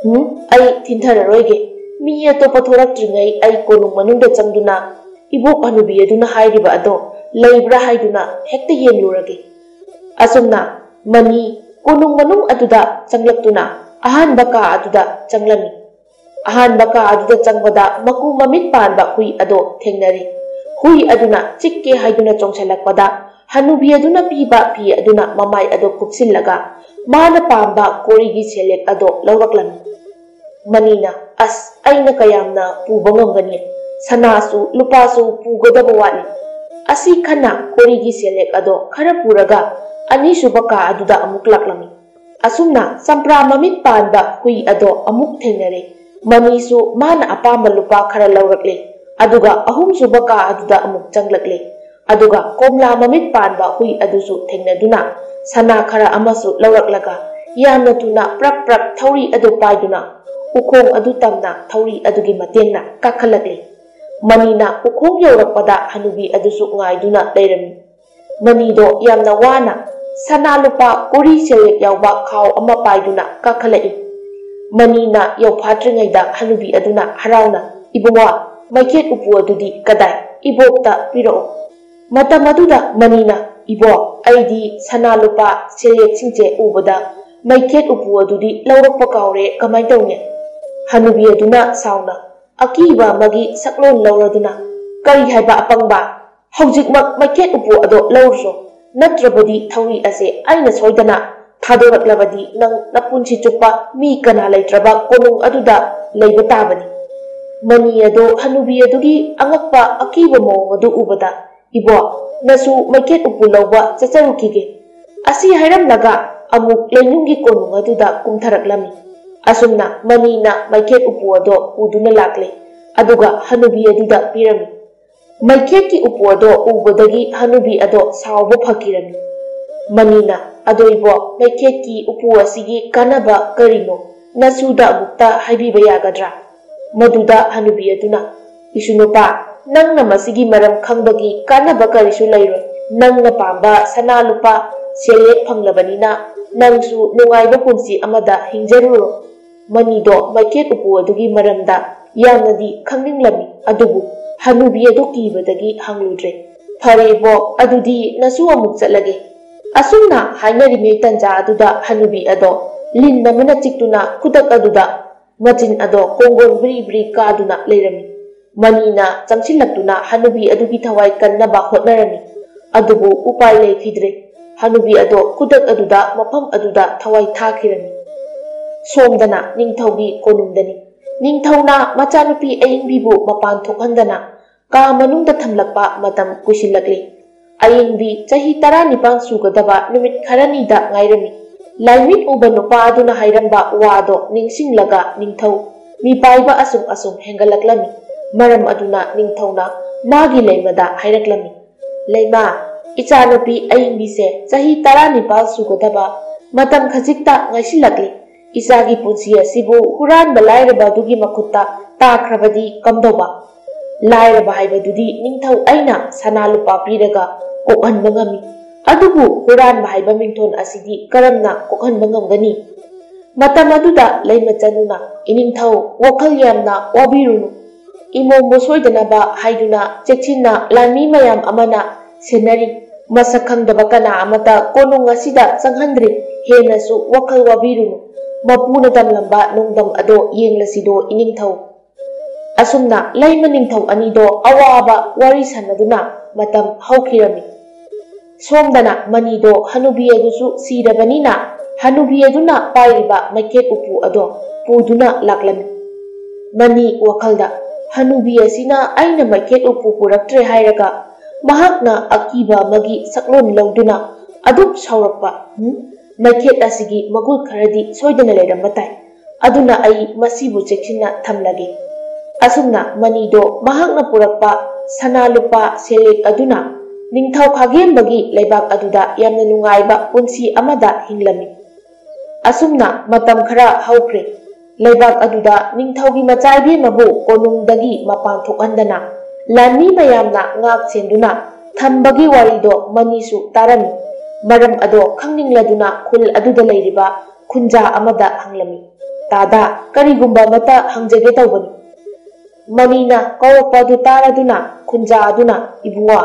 ꯎꯝ, ꯑꯩ ꯊꯤꯟꯊꯔꯔꯣꯏꯒꯦ꯫ ꯃꯤ ꯑꯇꯣꯞꯄ ꯊꯣꯔꯛꯇ꯭ꯔꯤꯉꯩ ꯑꯩ ꯀꯣꯅꯨꯡ ꯃꯅꯨꯡꯗ ꯆꯪꯗꯨꯅ ꯏꯕꯣꯛ ꯍꯅꯨꯕꯤ ꯑꯗꯨꯅ ꯍꯥꯏꯔꯤꯕ ꯑꯗꯣ ꯂꯩꯕ꯭ꯔꯥ ꯍꯥꯏꯗꯨꯅ ꯍꯦꯛꯇ ꯌꯦꯡꯂꯨꯔꯒꯦ꯫ ꯑꯁꯨꯝꯅ ꯃꯅꯤ ꯀꯣꯅꯨꯡ ꯃꯅꯨꯡ ꯑꯗꯨꯗ ꯆꯪꯂꯛꯇꯨꯅ ꯑꯍꯥꯟꯕ ꯀꯥ ꯑꯗꯨꯗ ꯆꯪꯂꯝꯃꯤ꯫ ꯑꯍꯥꯟꯕ ꯀꯥ ꯑꯗꯨꯗ ꯆꯪꯕꯗ ꯃꯀꯨ ꯃꯃꯤꯠ ꯄꯥꯟꯕ ꯍꯨꯏ ꯑꯗꯣ ꯊꯦꯡꯅꯔꯦ꯫ ꯍꯨꯏ ꯑꯗꯨꯅ ꯆꯤꯛꯀꯦ ꯍꯥꯏꯗꯨꯅ ꯆꯣꯡꯁꯤꯜꯂꯛꯄꯗ ꯍꯅꯨꯕꯤ ꯑꯗꯨꯅ ꯄꯤꯕ ꯐꯤ ꯑꯗꯨꯅ ꯃꯃꯥꯏ ꯑꯗꯨ ꯀꯨꯞꯁꯤꯜꯂꯒ ꯃꯥꯅ ꯄꯥꯝꯕ ꯀꯣꯔꯤꯒꯤ ꯁꯦꯜꯌꯦꯛ ꯑꯗꯣ ꯂꯧꯔꯛꯂꯝꯃꯤ꯫ ꯃꯅꯤꯅ, "ꯑꯁ, ꯑꯩꯅ ꯀꯌꯥꯝꯅ ꯄꯨꯕ ꯉꯝꯒꯅꯤ? ꯁꯅꯥꯁꯨ ꯂꯨꯄꯥꯁꯨ ꯄꯨꯒꯗꯕ ꯋꯥꯠꯂꯤ꯫ ꯑꯁꯤ ꯈꯟꯅ ꯀꯣꯔꯤꯒꯤ ꯁꯦꯜꯌꯦꯛ ꯑꯗꯣ ꯈꯔ ꯄꯨꯔꯒ ꯑꯅꯤꯁꯨꯕ ꯀꯥ ꯑꯗꯨꯗ ꯑꯃꯨꯛ ꯂꯥꯛꯂꯝꯃꯤ꯫" ꯑꯁꯨꯝꯅ ꯆꯝꯄ꯭ꯔꯥ ꯃꯃꯤꯠ ꯄꯥꯟꯕ ꯍꯨꯏ ꯑꯗꯣ ꯑꯃꯨꯛ ꯊꯦꯡꯅꯔꯦ꯫ ꯃꯅꯤꯁꯨ ꯃꯥꯅ ꯑꯄꯥꯝꯕ ꯂꯨꯄꯥ ꯈꯔ ꯂꯧꯔꯛꯂꯦ꯫ ꯑꯗꯨꯒ ꯑꯍꯨꯝꯁꯨꯕ ꯀꯥ ꯑꯗꯨꯗ ꯑꯃꯨꯛ ꯆꯪꯂꯛꯂꯦ꯫ ꯑꯗꯨꯒ ꯀꯣꯝꯂꯥ ꯃꯃꯤꯠ ꯄꯥꯟꯕ ꯍꯨꯏ ꯑꯗꯨꯁꯨ ꯊꯦꯡꯅꯗꯨꯅ ꯁꯅꯥ ꯈꯔ ꯑꯃꯁꯨ ꯂꯧꯔꯛꯂꯒ ꯌꯥꯝꯅ ꯊꯨꯅ ꯄ꯭ꯔꯞ ꯄ꯭ꯔꯞ ꯊꯧꯔꯤ ꯑꯗꯨ ꯄꯥꯏꯗꯨꯅ ꯎꯈꯣꯡ ꯑꯗꯨ ꯇꯝꯅ ꯊꯧꯔꯤ ꯑꯗꯨꯒꯤ ꯃꯇꯦꯡꯅ ꯀꯥꯈꯠꯂꯛꯂꯤ꯫ ꯃꯅꯤꯅ ꯎꯈꯣꯡ ꯌꯧꯔꯛꯄꯗ ꯍꯅꯨꯕꯤ ꯑꯗꯨꯁꯨ ꯉꯥꯏꯗꯨꯅ ꯂꯩꯔꯝꯃꯤ꯫ ꯃꯅꯤꯗꯣ ꯌꯥꯝꯅ ꯋꯥꯅ ꯁꯅꯥ ꯂꯨꯄꯥ ꯀꯨꯔꯤ ꯁꯦꯜꯌꯦꯛ ꯌꯥꯎꯕ ꯈꯥꯎ ꯑꯃ ꯄꯥꯏꯗꯨꯅ ꯀꯥꯈꯠꯂꯛꯏ꯫ ꯃꯅꯤꯅ ꯌꯧꯐꯥꯠꯇ꯭ꯔꯤꯉꯩꯗ ꯍꯅꯨꯕꯤ ꯑꯗꯨꯅ ꯍꯔꯥꯎꯅ, "ꯏꯕꯨꯡꯉꯣ, ꯃꯩꯈꯦꯠ ꯎꯄꯨ ꯑꯗꯨꯗꯤ ꯀꯗꯥꯏ? ꯏꯕꯣꯛꯇ ꯄꯤꯔꯛꯑꯣ꯫" ꯃꯇꯝ ꯑꯗꯨꯗ ꯃꯅꯤꯅ, "ꯏꯕꯣꯛ, ꯑꯩꯗꯤ ꯁꯅꯥ ꯂꯨꯄꯥ ꯁꯦꯜꯌꯦꯛꯁꯤꯡꯁꯦ ꯎꯕꯗ ꯃꯩꯈꯦꯠ ꯎꯄꯨ ꯑꯗꯨꯗꯤ ꯂꯧꯔꯛꯄ ꯀꯥꯎꯔꯦ, ꯀꯃꯥꯏ ꯇꯧꯅꯤ?" ꯍꯅꯨꯕꯤ ꯑꯗꯨꯅ ꯁꯥꯎꯅ ꯑꯀꯤꯕ ꯑꯃꯒꯤ ꯁꯛꯂꯣꯟ ꯂꯧꯔꯗꯨꯅ, "ꯀꯔꯤ ꯍꯥꯏꯕ ꯑꯄꯪꯕ? ꯍꯧꯖꯤꯛꯃꯛ ꯃꯩꯈꯦꯠ ꯎꯄꯨ ꯑꯗꯣ ꯂꯧꯔꯨꯆꯣ, ꯅꯠꯇ꯭ꯔꯕꯗꯤ ꯊꯧꯔꯤ ꯑꯁꯦ ꯑꯩꯅ ꯁꯣꯏꯗꯅ ꯊꯥꯗꯣꯔꯛꯂꯕꯗꯤ ꯅꯪ ꯅꯄꯨꯟꯁꯤ ꯆꯨꯞꯄ ꯃꯤ ꯀꯅꯥ ꯂꯩꯇ꯭ꯔꯕ ꯀꯣꯅꯨꯡ ꯑꯗꯨꯗ ꯂꯩꯕ ꯇꯥꯕꯅꯤ꯫" ꯃꯅꯤ ꯑꯗꯣ ꯍꯅꯨꯕꯤ ꯑꯗꯨꯒꯤ ꯑꯉꯛꯄ ꯑꯀꯤꯕ ꯃꯑꯣꯡ ꯑꯗꯨ ꯎꯕꯗ, "ꯏꯕꯣ, ꯅꯁꯨ ꯃꯩꯈꯦꯠ ꯎꯄꯨ ꯂꯧꯕ ꯆꯠꯆꯔꯨꯈꯤꯒꯦ꯫" ꯑꯁꯤ ꯍꯥꯏꯔꯝꯂꯒ ꯑꯃꯨꯛ ꯂꯩꯅꯨꯡꯒꯤ ꯀꯣꯅꯨꯡ ꯑꯗꯨꯗ ꯀꯨꯝꯊꯔꯛꯂꯝꯃꯤ꯫ ꯑꯁꯨꯝꯅ ꯃꯅꯤꯅ ꯃꯩꯈꯦꯠ ꯎꯄꯨ ꯑꯗꯣ ꯄꯨꯗꯨꯅ ꯂꯥꯛꯂꯦ, ꯑꯗꯨꯒ ꯍꯅꯨꯕꯤ ꯑꯗꯨꯗ ꯄꯤꯔꯝꯃꯤ꯫ ꯃꯩꯈꯦꯠꯀꯤ ꯎꯄꯨ ꯑꯗꯣ ꯎꯕꯗꯒꯤ ꯍꯅꯨꯕꯤ ꯑꯗꯣ ꯁꯥꯎꯕ ꯐꯈꯤꯔꯝꯃꯤ꯫ ꯃꯅꯤꯅ, "ꯑꯗꯣ ꯏꯕꯣ, ꯃꯩꯈꯦꯠꯀꯤ ꯎꯄꯨ ꯑꯁꯤꯒꯤ ꯀꯥꯟꯅꯕ ꯀꯔꯤꯅꯣ? ꯅꯁꯨꯗ ꯑꯃꯨꯛꯇ ꯍꯥꯏꯕꯤꯕ ꯌꯥꯒꯗ꯭ꯔꯥ?" ꯃꯗꯨꯗ ꯍꯅꯨꯕꯤ ꯑꯗꯨꯅ, "ꯏꯁꯨ ꯅꯨꯄꯥ, ꯅꯪꯅ ꯃꯁꯤꯒꯤ ꯃꯔꯝ ꯈꯪꯕꯒꯤ ꯀꯥꯟꯅꯕ ꯀꯔꯤꯁꯨ ꯂꯩꯔꯣꯏ꯫ ꯅꯪꯅ ꯄꯥꯝꯕ ꯁꯅꯥ ꯂꯨꯄꯥ ꯁꯦꯜꯌꯦꯛ ꯐꯪꯂꯕꯅꯤꯅ ꯅꯪꯁꯨ ꯅꯨꯡꯉꯥꯏꯕ ꯄꯨꯟꯁꯤ ꯑꯃꯗ ꯍꯤꯡꯖꯔꯨꯔꯣ꯫" ꯃꯅꯤꯗꯣ ꯃꯩꯈꯦꯠ ꯎꯄꯨ ꯑꯗꯨꯒꯤ ꯃꯔꯝꯗ ꯌꯥꯝꯅꯗꯤ ꯈꯪꯅꯤꯡꯂꯝꯃꯤ, ꯑꯗꯨꯕꯨ ꯍꯅꯨꯕꯤ ꯑꯗꯨ ꯀꯤꯕꯗꯒꯤ ꯍꯪꯂꯨꯗ꯭ꯔꯦ꯫ "ꯐꯔꯦ ꯏꯕꯣꯛ, ꯑꯗꯨꯗꯤ ꯅꯁꯨ ꯑꯃꯨꯛ ꯆꯠꯂꯒꯦ꯫" ꯑꯁꯨꯝꯅ ꯍꯥꯏꯅꯔꯤꯉꯩ ꯇꯟꯖꯥ ꯑꯗꯨꯗ ꯍꯅꯨꯕꯤ ꯑꯗꯣ ꯂꯤꯟ ꯑꯃꯅ ꯆꯤꯛꯇꯨꯅ ꯈꯨꯗꯛ ꯑꯗꯨꯗ ꯃꯆꯤꯟ ꯑꯗꯣ ꯀꯣꯡꯒꯣꯟ ꯕ꯭ꯔꯤ ꯕ꯭ꯔꯤ ꯀꯥꯗꯨꯅ ꯂꯩꯔꯝꯃꯤ꯫ ꯃꯅꯤꯅ ꯆꯪꯁꯤꯜꯂꯛꯇꯨꯅ ꯍꯅꯨꯕꯤ ꯑꯗꯨꯒꯤ ꯊꯋꯥꯏ ꯀꯟꯅꯕ ꯍꯣꯠꯅꯔꯝꯃꯤ꯫ ꯑꯗꯨꯕꯨ ꯎꯄꯥꯏ ꯂꯩꯈꯤꯗ꯭ꯔꯦ꯫ ꯍꯅꯨꯕꯤ ꯑꯗꯣ ꯈꯨꯗꯛ ꯑꯗꯨꯗ ꯃꯐꯝ ꯑꯗꯨꯗ ꯊꯋꯥꯏ ꯊꯥꯈꯤꯔꯝꯃꯤ꯫ ꯁꯣꯝꯗꯅ ꯅꯤꯡꯊꯧꯒꯤ ꯀꯣꯅꯨꯡꯗꯅꯤ꯫ ꯅꯤꯡꯊꯧꯅ ꯃꯆꯥꯅꯨꯄꯤ ꯑꯏꯪꯕꯤꯕꯨ ꯃꯄꯥꯟ ꯊꯣꯛꯍꯟꯗꯅ ꯀꯥ ꯃꯅꯨꯡꯗ ꯊꯝꯂꯛꯄ ꯃꯇꯝ ꯀꯨꯏꯁꯤꯜꯂꯛꯂꯤ꯫ ꯑꯏꯪꯕꯤ ꯆꯍꯤ ꯇꯔꯥꯅꯤꯄꯥꯟ ꯁꯨꯒꯗꯕ ꯅꯨꯃꯤꯠ ꯈꯔꯅꯤꯗ ꯉꯥꯏꯔꯝꯃꯤ꯫ ꯂꯥꯏꯃꯤꯠ ꯎꯕ ꯅꯨꯄꯥ ꯑꯗꯨꯅ ꯍꯥꯏꯔꯝꯕ ꯋꯥꯗꯣ ꯅꯤꯡꯁꯤꯡꯂꯒ ꯅꯤꯡꯊꯧ ꯃꯤꯄꯥꯏꯕ ꯑꯁꯨꯝ ꯑꯁꯨꯝ ꯍꯦꯟꯒꯠꯂꯛꯂꯝꯃꯤ꯫ ꯃꯔꯝ ꯑꯗꯨꯅ ꯅꯤꯡꯊꯧꯅ ꯃꯥꯒꯤ ꯂꯩꯃꯗ ꯍꯥꯏꯔꯛꯂꯝꯃꯤ, "ꯂꯩꯃ, ꯏꯆꯥꯅꯨꯄꯤ ꯑꯏꯪꯕꯤꯁꯦ ꯆꯍꯤ ꯇꯔꯥꯅꯤꯄꯥꯜ ꯁꯨꯒꯗꯕ ꯃꯇꯝ ꯈꯖꯤꯛꯇ ꯉꯥꯏꯁꯤꯜꯂꯛꯂꯤ꯫ ꯏꯆꯥꯒꯤ ꯄꯨꯟꯁꯤ ꯑꯁꯤꯕꯨ ꯍꯨꯔꯥꯟꯕ ꯂꯥꯏꯔꯕ ꯑꯗꯨꯒꯤ ꯃꯈꯨꯠꯇ ꯇꯥꯈ꯭ꯔꯕꯗꯤ ꯀꯝꯗꯧꯕ? ꯂꯥꯏꯔꯕ ꯍꯥꯏꯕꯗꯨꯗꯤ ꯅꯤꯡꯊꯧ ꯑꯩꯅ ꯁꯅꯥ ꯂꯨꯄꯥ ꯄꯤꯔꯒ ꯀꯣꯛꯍꯟꯕ ꯉꯝꯃꯤ, ꯑꯗꯨꯕꯨ ꯍꯨꯔꯥꯟꯕ ꯍꯥꯏꯕ ꯃꯤꯡꯊꯣꯟ ꯑꯁꯤꯗꯤ ꯀꯔꯝꯅ ꯀꯣꯛꯍꯟꯕ ꯉꯝꯒꯅꯤ?" ꯃꯇꯝ ꯑꯗꯨꯗ ꯂꯩꯃꯆꯅꯨꯅ, "ꯏꯅꯤꯡꯊꯧ, ꯋꯥꯈꯜ ꯌꯥꯝꯅ ꯋꯥꯕꯤꯔꯨꯅꯨ꯫ ꯏꯃꯣꯝꯕꯨ ꯁꯣꯏꯗꯅꯕ ꯍꯥꯏꯗꯨꯅ ꯆꯦꯛꯁꯤꯟꯅ ꯂꯥꯟꯃꯤ ꯃꯌꯥꯝ ꯑꯃꯅ ꯁꯦꯟꯅꯔꯤ꯫ ꯃꯁꯛ ꯈꯪꯗꯕ ꯀꯅꯥ ꯑꯃꯠꯇ ꯀꯣꯅꯨꯡ ꯑꯁꯤꯗ ꯆꯪꯍꯟꯗ꯭ꯔꯤ꯫ ꯍꯦꯟꯅꯁꯨ ꯋꯥꯈꯜ ꯋꯥꯕꯤꯔꯨꯅꯨ꯫ ꯃꯄꯨꯅ ꯇꯝꯂꯝꯕ ꯅꯣꯡꯗꯝ ꯑꯗꯣ ꯌꯦꯡꯂꯁꯤꯗꯣ ꯏꯅꯤꯡꯊꯧ꯫" ꯑꯁꯨꯝꯅ ꯂꯩꯃ ꯅꯤꯡꯊꯧ ꯑꯅꯤꯗꯣ ꯑꯋꯥꯕ ꯋꯥꯔꯤ ꯁꯥꯟꯅꯗꯨꯅ ꯃꯇꯝ ꯍꯧꯈꯤꯔꯝꯃꯤ꯫ ꯁꯣꯝꯗꯅ ꯃꯅꯤꯗꯣ ꯍꯅꯨꯕꯤ ꯑꯗꯨꯁꯨ ꯁꯤꯔꯕꯅꯤꯅ, ꯍꯅꯨꯕꯤ ꯑꯗꯨꯅ ꯄꯥꯏꯔꯤꯕ ꯃꯩꯈꯦꯠ ꯎꯄꯨ ꯑꯗꯣ ꯄꯨꯗꯨꯅ ꯂꯥꯛꯂꯝꯃꯤ꯫ ꯃꯅꯤ ꯋꯥꯈꯜꯗ, "ꯍꯅꯨꯕꯤ ꯑꯁꯤꯅ ꯑꯩꯅ ꯃꯩꯈꯦꯠ ꯎꯄꯨ ꯄꯨꯔꯛꯇ꯭ꯔꯦ ꯍꯥꯏꯔꯒ ꯃꯍꯥꯛꯅ ꯑꯀꯤꯕ ꯑꯃꯒꯤ ꯁꯛꯂꯣꯟ ꯂꯧꯗꯨꯅ ꯑꯗꯨꯛ ꯁꯥꯎꯔꯛꯄ꯫ ꯎꯝ, ꯃꯩꯈꯦꯠ ꯑꯁꯤꯒꯤ ꯃꯒꯨꯟ ꯈꯔꯗꯤ ꯁꯣꯏꯗꯅ ꯂꯩꯔꯝꯕ ꯇꯥꯏ꯫ ꯑꯗꯨꯅ ꯑꯩ ꯃꯁꯤꯕꯨ ꯆꯦꯛꯁꯤꯟꯅ ꯊꯝꯂꯒꯦ꯫" ꯑꯁꯨꯝꯅ ꯃꯅꯤꯗꯣ ꯃꯍꯥꯛꯅ ꯄꯨꯔꯛꯄ ꯁꯅꯥ ꯂꯨꯄꯥ ꯁꯦꯜꯂꯦꯛ ꯑꯗꯨꯅ ꯅꯤꯡꯊꯧ ꯈꯥꯒꯦꯝꯕꯒꯤ ꯂꯩꯕꯥꯛ ꯑꯗꯨꯗ ꯌꯥꯝꯅ ꯅꯨꯡꯉꯥꯏꯕ ꯄꯨꯟꯁꯤ ꯑꯃꯗ ꯍꯤꯡꯂꯝꯃꯤ꯫ ꯑꯁꯨꯝꯅ ꯃꯇꯝ ꯈꯔ ꯍꯧꯈ꯭ꯔꯦ꯫ ꯂꯩꯕꯥꯛ ꯑꯗꯨꯗ ꯅꯤꯡꯊꯧꯒꯤ ꯃꯆꯥ ꯏꯕꯦꯝꯃꯕꯨ ꯀꯣꯅꯨꯡꯗꯒꯤ ꯃꯄꯥꯟ ꯊꯣꯛꯍꯟꯗꯅ ꯂꯥꯟꯃꯤ ꯃꯌꯥꯝꯅ ꯉꯥꯛ ꯁꯦꯟꯗꯨꯅ ꯊꯝꯕꯒꯤ ꯋꯥꯔꯤꯗꯣ ꯃꯅꯤꯁꯨ ꯇꯥꯔꯝꯃꯤ꯫ ꯃꯔꯝ ꯑꯗꯣ ꯈꯪꯅꯤꯡꯂꯗꯨꯅ ꯈꯨꯜ ꯑꯗꯨꯗ ꯂꯩꯔꯤꯕ ꯈꯨꯟꯖꯥ ꯑꯃꯗ ꯍꯪꯂꯝꯃꯤ꯫ "ꯇꯥꯗꯥ, ꯀꯔꯤꯒꯨꯝꯕ ꯑꯃꯠꯇ ꯍꯪꯖꯒꯦ ꯇꯧꯕꯅꯤ꯫" ꯃꯅꯤꯅ ꯀꯧꯔꯛꯄ ꯑꯗꯨ ꯇꯥꯔꯗꯨꯅ ꯈꯨꯟꯖꯥ ꯑꯗꯨꯅ, "ꯏꯕꯨꯡꯉꯣ,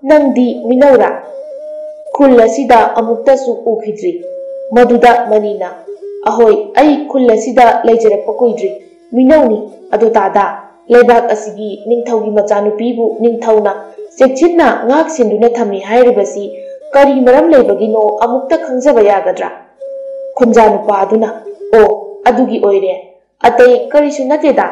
ꯅꯪꯗꯤ ꯃꯤꯅꯧꯔꯥ? ꯈꯨꯜ ꯑꯁꯤꯗ ꯑꯃꯨꯛꯇꯁꯨ ꯎꯈꯤꯗ꯭ꯔꯤ꯫" ꯃꯗꯨꯗ ꯃꯅꯤꯅ, "ꯑꯍꯣꯏ, ꯑꯩ ꯈꯨꯜ ꯑꯁꯤꯗ ꯂꯩꯖꯔꯛꯄ ꯀꯨꯏꯗ꯭ꯔꯤ, ꯃꯤꯅꯧꯅꯤ꯫ ꯑꯗꯣ ꯇꯥꯗꯥ, ꯂꯩꯕꯥꯛ ꯑꯁꯤꯒꯤ ꯅꯤꯡꯊꯧꯒꯤ ꯃꯆꯥꯅꯨꯄꯤꯕꯨ ꯅꯤꯡꯊꯧꯅ ꯆꯦꯛꯁꯤꯟꯅ ꯉꯥꯛ ꯁꯦꯟꯗꯨꯅ ꯊꯝꯃꯤ ꯍꯥꯏꯔꯤꯕꯁꯤ ꯀꯔꯤ ꯃꯔꯝ ꯂꯩꯕꯒꯤꯅꯣ ꯑꯃꯨꯛꯇ ꯈꯪꯖꯕ ꯌꯥꯒꯗ꯭ꯔꯥ?" ꯈꯨꯟꯖꯥ ꯅꯨꯄꯥ ꯑꯗꯨꯅ, "ꯑꯣ, ꯑꯗꯨꯒꯤ ꯑꯣꯏꯔꯦ꯫ ꯑꯇꯩ ꯀꯔꯤꯁꯨ ꯅꯠꯇꯦꯗ,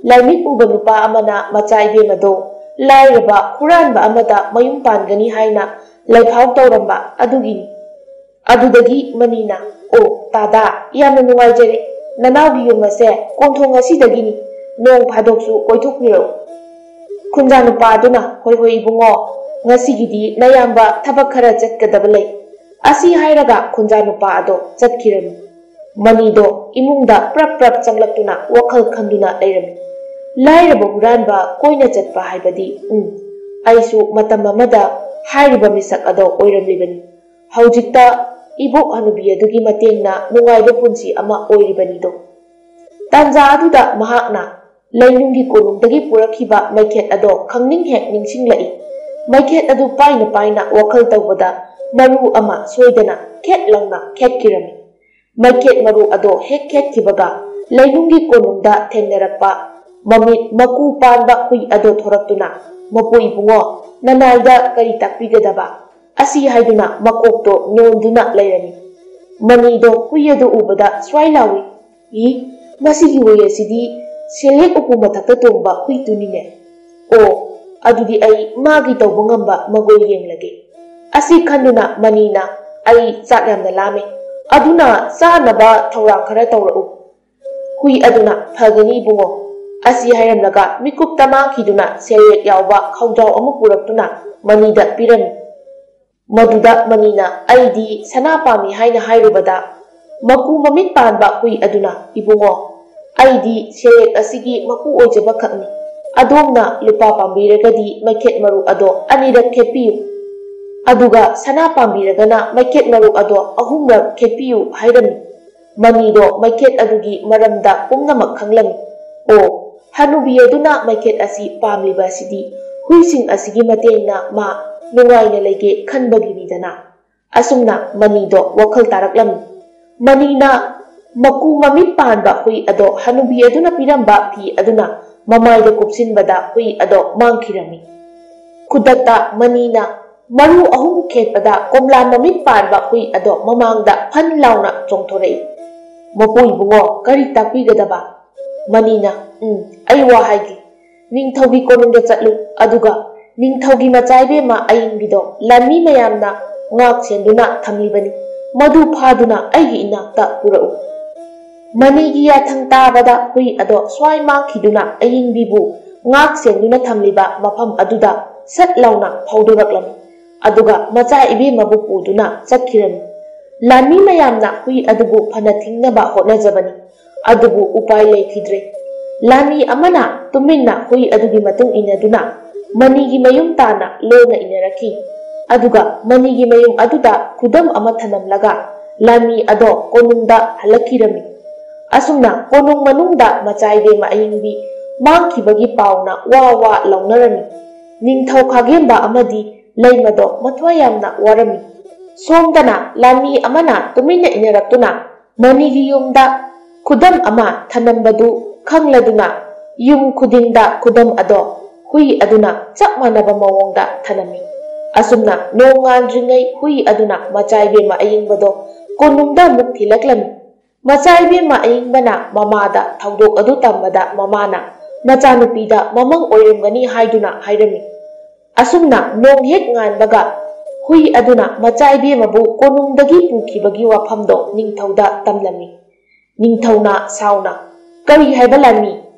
ꯂꯥꯏꯃꯤꯠ ꯎꯕ ꯅꯨꯄꯥ ꯑꯃꯅ ꯃꯆꯥ ꯏꯕꯦꯝ ꯑꯗꯣ ꯂꯥꯏꯔꯕ ꯍꯨꯔꯥꯟꯕ ꯑꯃꯗ ꯃꯌꯨꯝ ꯄꯥꯟꯒꯅꯤ ꯍꯥꯏꯅ ꯂꯩꯐꯥꯎ ꯇꯧꯔꯝꯕ ꯑꯗꯨꯒꯤꯅꯤ꯫" ꯑꯗꯨꯗꯒꯤ ꯃꯅꯤꯅ, "ꯑꯣ, ꯇꯥꯗꯥ, ꯌꯥꯝꯅ ꯅꯨꯡꯉꯥꯏꯖꯔꯦ꯫ ꯅꯅꯥꯎꯒꯤ ꯌꯨꯝ ꯑꯁꯦ ꯀꯣꯟꯊꯣꯡ ꯑꯁꯤꯗꯒꯤꯅꯤ꯫ ꯅꯣꯡ ꯐꯥꯗꯣꯛꯁꯨ ꯀꯣꯏꯊꯣꯛꯄꯤꯔꯛꯎ꯫" ꯈꯨꯟꯖꯥ ꯅꯨꯄꯥ ꯑꯗꯨꯅ, "ꯍꯣꯏ ꯍꯣꯏ ꯏꯕꯨꯡꯉꯣ, ꯉꯁꯤꯒꯤꯗꯤ ꯅꯌꯥꯝꯕ ꯊꯕꯛ ꯈꯔ ꯆꯠꯀꯗꯕ ꯂꯩ꯫" ꯑꯁꯤ ꯍꯥꯏꯔꯒ ꯈꯨꯟꯖꯥ ꯅꯨꯄꯥ ꯑꯗꯣ ꯆꯠꯈꯤꯔꯝꯃꯤ꯫ ꯃꯅꯤꯗꯣ ꯏꯃꯨꯡꯗ ꯄ꯭ꯔꯞ ꯄ꯭ꯔꯞ ꯆꯪꯂꯛꯇꯨꯅ ꯋꯥꯈꯜ ꯈꯟꯗꯨꯅ ꯂꯩꯔꯝꯃꯤ꯫ ꯂꯥꯏꯔꯕ ꯍꯨꯔꯥꯟꯕ ꯀꯣꯏꯅ ꯆꯠꯄ ꯍꯥꯏꯕꯗꯤ, ꯎꯝ, ꯑꯩꯁꯨ ꯃꯇꯝ ꯑꯃꯗ ꯍꯥꯏꯔꯤꯕ ꯃꯤꯁꯛ ꯑꯗꯣ ꯑꯣꯏꯔꯝꯂꯤꯕꯅꯤ꯫ ꯍꯧꯖꯤꯛꯇ ꯏꯕꯣꯛ ꯍꯅꯨꯕꯤ ꯑꯗꯨꯒꯤ ꯃꯇꯦꯡꯅ ꯅꯨꯡꯉꯥꯏꯕ ꯄꯨꯟꯁꯤ ꯑꯃ ꯑꯣꯏꯔꯤꯕꯅꯤꯗꯣ꯫ ꯇꯥꯟꯖꯥ ꯑꯗꯨꯗ ꯃꯍꯥꯛꯅ ꯂꯩꯅꯨꯡꯒꯤ ꯀꯣꯅꯨꯡꯗꯒꯤ ꯄꯨꯔꯛꯈꯤꯕ ꯃꯩꯈꯦꯠ ꯑꯗꯣ ꯈꯪꯅꯤꯡ ꯍꯦꯛ ꯅꯤꯡꯁꯤꯡꯂꯛꯏ꯫ ꯃꯩꯈꯦꯠ ꯑꯗꯨ ꯄꯥꯏꯅ ꯄꯥꯏꯅ ꯋꯥꯈꯜ ꯇꯧꯕꯗ ꯃꯔꯨ ꯑꯃ ꯁꯣꯏꯗꯅ ꯈꯦꯠ ꯂꯥꯎꯅ ꯈꯦꯠꯈꯤꯔꯝꯃꯤ꯫ ꯃꯩꯈꯦꯠ ꯃꯔꯨ ꯑꯗꯣ ꯍꯦꯛ ꯈꯦꯠꯈꯤꯕꯒ ꯂꯩꯅꯨꯡꯒꯤ ꯀꯣꯅꯨꯡꯗ ꯊꯦꯡꯅꯔꯛꯄ ꯃꯃꯤꯠ ꯃꯀꯨ ꯄꯥꯟꯕ ꯍꯨꯏ ꯑꯗꯣ ꯊꯣꯔꯛꯇꯨꯅ, "ꯃꯄꯨ ꯏꯕꯨꯡꯉꯣ, ꯅꯅꯥꯏꯗ ꯀꯔꯤ ꯇꯥꯛꯄꯤꯒꯗꯕ?" ꯑꯁꯤ ꯍꯥꯏꯗꯨꯅ ꯃꯀꯣꯛꯇꯣ ꯅꯣꯟꯗꯨꯅ ꯂꯩꯔꯝꯃꯤ꯫ ꯃꯅꯤꯗꯣ ꯍꯨꯏ ꯑꯗꯨ ꯎꯕꯗ ꯁ꯭ꯋꯥꯏ ꯂꯥꯎꯏ, "ꯏ, ꯃꯁꯤꯒꯤ ꯍꯨꯏ ꯑꯁꯤꯗꯤ ꯁꯦꯜꯌꯦꯛ ꯎꯄꯨ ꯃꯊꯛꯇ ꯇꯣꯡꯕ ꯍꯨꯏꯗꯨꯅꯤꯅꯦ꯫ ꯑꯣ, ꯑꯗꯨꯗꯤ ꯑꯩ ꯃꯥꯒꯤ ꯇꯧꯕ ꯉꯝꯕ ꯃꯒꯨꯟ ꯌꯦꯡꯂꯒꯦ꯫" ꯑꯁꯤ ꯈꯟꯗꯨꯅ ꯃꯅꯤꯅ, "ꯑꯩ ꯆꯥꯛ ꯌꯥꯝꯅ ꯂꯥꯝꯃꯦ, ꯑꯗꯨꯅ ꯆꯥꯅꯕ ꯊꯧꯔꯥꯡ ꯈꯔ ꯇꯧꯔꯛꯎ꯫" ꯍꯨꯏ ꯑꯗꯨꯅ, "ꯐꯒꯅꯤ ꯏꯕꯨꯡꯉꯣ꯫" ꯑꯁꯤ ꯍꯥꯏꯔꯝꯂꯒ ꯃꯤꯀꯨꯞꯇ ꯃꯥꯡꯈꯤꯗꯨꯅ ꯁꯦꯜꯌꯦꯛ ꯌꯥꯎꯕ ꯈꯥꯎꯖꯥꯎ ꯑꯃ ꯄꯨꯔꯛꯇꯨꯅ ꯃꯅꯤꯗ ꯄꯤꯔꯝꯃꯤ꯫ ꯃꯗꯨꯗ ꯃꯅꯤꯅ, "ꯑꯩꯗꯤ ꯁꯅꯥ ꯄꯥꯝꯃꯤ" ꯍꯥꯏꯅ ꯍꯥꯏꯔꯨꯕꯗ, ꯃꯀꯨ ꯃꯃꯤꯠ ꯄꯥꯟꯕ ꯍꯨꯏ ꯑꯗꯨꯅ, "ꯏꯕꯨꯡꯉꯣ, ꯑꯩꯗꯤ ꯁꯦꯜꯌꯦꯛ ꯑꯁꯤꯒꯤ ꯃꯄꯨ ꯑꯣꯏꯖꯕ ꯈꯛꯅꯤ꯫ ꯑꯗꯣꯝꯅ ꯂꯨꯄꯥ ꯄꯥꯝꯕꯤꯔꯒꯗꯤ ꯃꯩꯈꯦꯠ ꯃꯔꯨ ꯑꯗꯣ ꯑꯅꯤꯔꯛ ꯈꯦꯠꯄꯤꯌꯨ꯫ ꯑꯗꯨꯒ ꯁꯅꯥ ꯄꯥꯝꯕꯤꯔꯒꯅ ꯃꯩꯈꯦꯠ ꯃꯔꯨ ꯑꯗꯣ ꯑꯍꯨꯝꯔꯛ ꯈꯦꯠꯄꯤꯌꯨ" ꯍꯥꯏꯔꯝꯃꯤ꯫ ꯃꯅꯤꯗꯣ ꯃꯩꯈꯦꯠ ꯑꯗꯨꯒꯤ ꯃꯔꯝꯗ ꯄꯨꯝꯅꯃꯛ ꯈꯪꯂꯝꯃꯤ꯫ ꯑꯣ, ꯍꯅꯨꯕꯤ ꯑꯗꯨꯅ ꯃꯩꯈꯦꯠ ꯑꯁꯤ ꯄꯥꯝꯂꯤꯕ ꯑꯁꯤꯗꯤ ꯍꯨꯏꯁꯤꯡ ꯑꯁꯤꯒꯤ ꯃꯇꯦꯡꯅ ꯃꯥ ꯅꯨꯡꯉꯥꯏꯅ ꯂꯩꯒꯦ ꯈꯟꯕꯒꯤꯅꯤꯗꯅ꯫ ꯑꯁꯨꯝꯅ ꯃꯅꯤꯗꯣ ꯋꯥꯈꯜ ꯇꯥꯔꯛꯂꯝꯃꯤ꯫ ꯃꯅꯤꯅ ꯃꯀꯨ ꯃꯃꯤꯠ ꯄꯥꯟꯕ ꯍꯨꯏ ꯑꯗꯣ ꯍꯅꯨꯕꯤ ꯑꯗꯨꯅ ꯄꯤꯔꯝꯕ ꯐꯤ ꯑꯗꯨꯅ ꯃꯃꯥꯏꯗ ꯀꯨꯞꯁꯤꯟꯕꯗ ꯍꯨꯏ ꯑꯗꯣ ꯃꯥꯡꯈꯤꯔꯝꯃꯤ꯫ ꯈꯨꯗꯛꯇ ꯃꯅꯤꯅ ꯃꯔꯨ ꯑꯍꯨꯝ ꯈꯦꯠꯄꯗ ꯀꯣꯝꯂꯥ ꯃꯃꯤꯠ ꯄꯥꯟꯕ ꯍꯨꯏ ꯑꯗꯣ ꯃꯃꯥꯡꯗ ꯐꯟ ꯂꯥꯎꯅ ꯆꯣꯡꯊꯣꯔꯛꯏ꯫ "ꯃꯄꯨ ꯏꯕꯨꯡꯉꯣ, ꯀꯔꯤ ꯇꯥꯛꯄꯤꯒꯗꯕ?" ꯃꯅꯤꯅ, "ꯎꯝ, ꯑꯩ ꯋꯥ ꯍꯥꯏꯒꯦ꯫ ꯅꯤꯡꯊꯧꯒꯤ ꯀꯣꯅꯨꯡꯗ ꯆꯠꯂꯨ, ꯑꯗꯨꯒ ꯅꯤꯡꯊꯧꯒꯤ ꯃꯆꯥ ꯏꯕꯦꯝꯃ ꯑꯌꯤꯡꯕꯤꯗꯣ ꯂꯥꯟꯃꯤ ꯃꯌꯥꯝꯅ ꯉꯥꯛ ꯁꯦꯟꯗꯨꯅ ꯊꯝꯂꯤꯕꯅꯤ꯫ ꯃꯗꯨ ꯐꯥꯗꯨꯅ ꯑꯩꯒꯤ ꯏꯅꯥꯛꯇ ꯄꯨꯔꯛꯎ꯫" ꯃꯅꯤꯒꯤ ꯌꯥꯊꯪ ꯇꯥꯕꯗ ꯍꯨꯏ ꯑꯗꯣ ꯁ꯭ꯋꯥꯏ ꯃꯥꯡꯈꯤꯗꯨꯅ ꯑꯌꯤꯡꯕꯤꯕꯨ ꯉꯥꯛ ꯁꯦꯟꯗꯨꯅ ꯊꯝꯂꯤꯕ ꯃꯐꯝ ꯑꯗꯨꯗ ꯁꯠ ꯂꯥꯎꯅ ꯐꯥꯎꯗꯣꯔꯛꯂꯝꯃꯤ꯫ ꯑꯗꯨꯒ ꯃꯆꯥ ꯏꯕꯦꯝꯃꯕꯨ ꯄꯨꯗꯨꯅ ꯆꯠꯈꯤꯔꯝꯃꯤ꯫ ꯂꯥꯟꯃꯤ ꯃꯌꯥꯝꯅ ꯍꯨꯏ ꯑꯗꯨꯕꯨ ꯐꯅ ꯊꯤꯡꯅꯕ ꯍꯣꯠꯅꯖꯕꯅꯤ, ꯑꯗꯨꯕꯨ ꯎꯄꯥꯏ ꯂꯩꯈꯤꯗ꯭ꯔꯦ꯫ ꯂꯥꯟꯃꯤ ꯑꯃꯅ ꯇꯨꯃꯤꯟꯅ ꯍꯨꯏ ꯑꯗꯨꯒꯤ ꯃꯇꯨꯡ ꯏꯟꯅꯗꯨꯅ ꯃꯅꯤꯒꯤ ꯃꯌꯨꯝ ꯇꯥꯅ ꯂꯣꯟꯅ ꯏꯟꯅꯔꯛꯈꯤ꯫ ꯑꯗꯨꯒ ꯃꯅꯤꯒꯤ ꯃꯌꯨꯝ ꯑꯗꯨꯗ ꯈꯨꯗꯝ ꯑꯃ ꯊꯅꯝꯂꯒ ꯂꯥꯟꯃꯤ ꯑꯗꯣ ꯀꯣꯅꯨꯡꯗ ꯍꯜꯂꯛꯈꯤꯔꯝꯃꯤ꯫ ꯑꯁꯨꯝꯅ ꯀꯣꯅꯨꯡ ꯃꯅꯨꯡꯗ ꯃꯆꯥ ꯏꯕꯦꯝꯃ ꯑꯌꯤꯡꯕꯤ ꯃꯥꯡꯈꯤꯕꯒꯤ ꯄꯥꯎꯅ ꯋꯥ ꯋꯥ ꯂꯥꯎꯅꯔꯝꯃꯤ꯫ ꯅꯤꯡꯊꯧ ꯈꯥꯒꯦꯝꯕ ꯑꯃꯗꯤ ꯂꯩꯃꯗꯣ ꯃꯊ꯭ꯋꯥꯏ ꯌꯥꯝꯅ ꯋꯥꯔꯝꯃꯤ꯫ ꯁꯣꯝꯗꯅ ꯂꯥꯟꯃꯤ ꯑꯃꯅ ꯇꯨꯃꯤꯟꯅ ꯏꯟꯅꯔꯛꯇꯨꯅ ꯃꯅꯤꯒꯤ ꯌꯨꯝꯗ ꯈꯨꯗꯝ ꯑꯃ ꯊꯅꯝꯕꯗꯨ ꯈꯪꯂꯗꯨꯅ ꯌꯨꯝ ꯈꯨꯗꯤꯡꯗ ꯈꯨꯗꯝ ꯑꯗꯣ ꯍꯨꯏ ꯑꯗꯨꯅ ꯆꯞ ꯃꯥꯟꯅꯕ ꯃꯑꯣꯡꯗ ꯊꯅꯝꯃꯤ꯫ ꯑꯁꯨꯝꯅ ꯅꯣꯡꯉꯥꯟꯗ꯭ꯔꯤꯉꯩ ꯍꯨꯏ ꯑꯗꯨꯅ ꯃꯆꯥ ꯏꯕꯦꯝꯃ ꯑꯌꯤꯡꯕꯗꯣ ꯀꯣꯅꯨꯡꯗ ꯑꯃꯨꯛ ꯊꯤꯜꯂꯛꯂꯝꯃꯤ꯫ ꯃꯆꯥ ꯏꯕꯦꯝꯃ ꯑꯌꯤꯡꯕꯅ ꯃꯃꯥꯗ ꯊꯧꯗꯣꯛ ꯑꯗꯨ ꯇꯝꯕꯗ ꯃꯃꯥꯅ ꯃꯆꯥꯅꯨꯄꯤꯗ ꯃꯃꯪ ꯑꯣꯏꯔꯝꯒꯅꯤ ꯍꯥꯏꯗꯨꯅ ꯍꯥꯏꯔꯝꯃꯤ꯫ ꯑꯁꯨꯝꯅ ꯅꯣꯡ ꯍꯦꯛ ꯉꯥꯟꯕꯒ ꯍꯨꯏ ꯑꯗꯨꯅ ꯃꯆꯥ ꯏꯕꯦꯝꯃꯕꯨ ꯀꯣꯅꯨꯡꯗꯒꯤ ꯄꯨꯈꯤꯕꯒꯤ ꯋꯥꯐꯝꯗꯣ ꯅꯤꯡꯊꯧꯗ ꯇꯝꯂꯝꯃꯤ꯫ ꯅꯤꯡꯊꯧꯅ ꯁꯥꯎꯅ, "ꯀꯔꯤ ꯍꯥꯏꯕ ꯂꯥꯟꯃꯤ?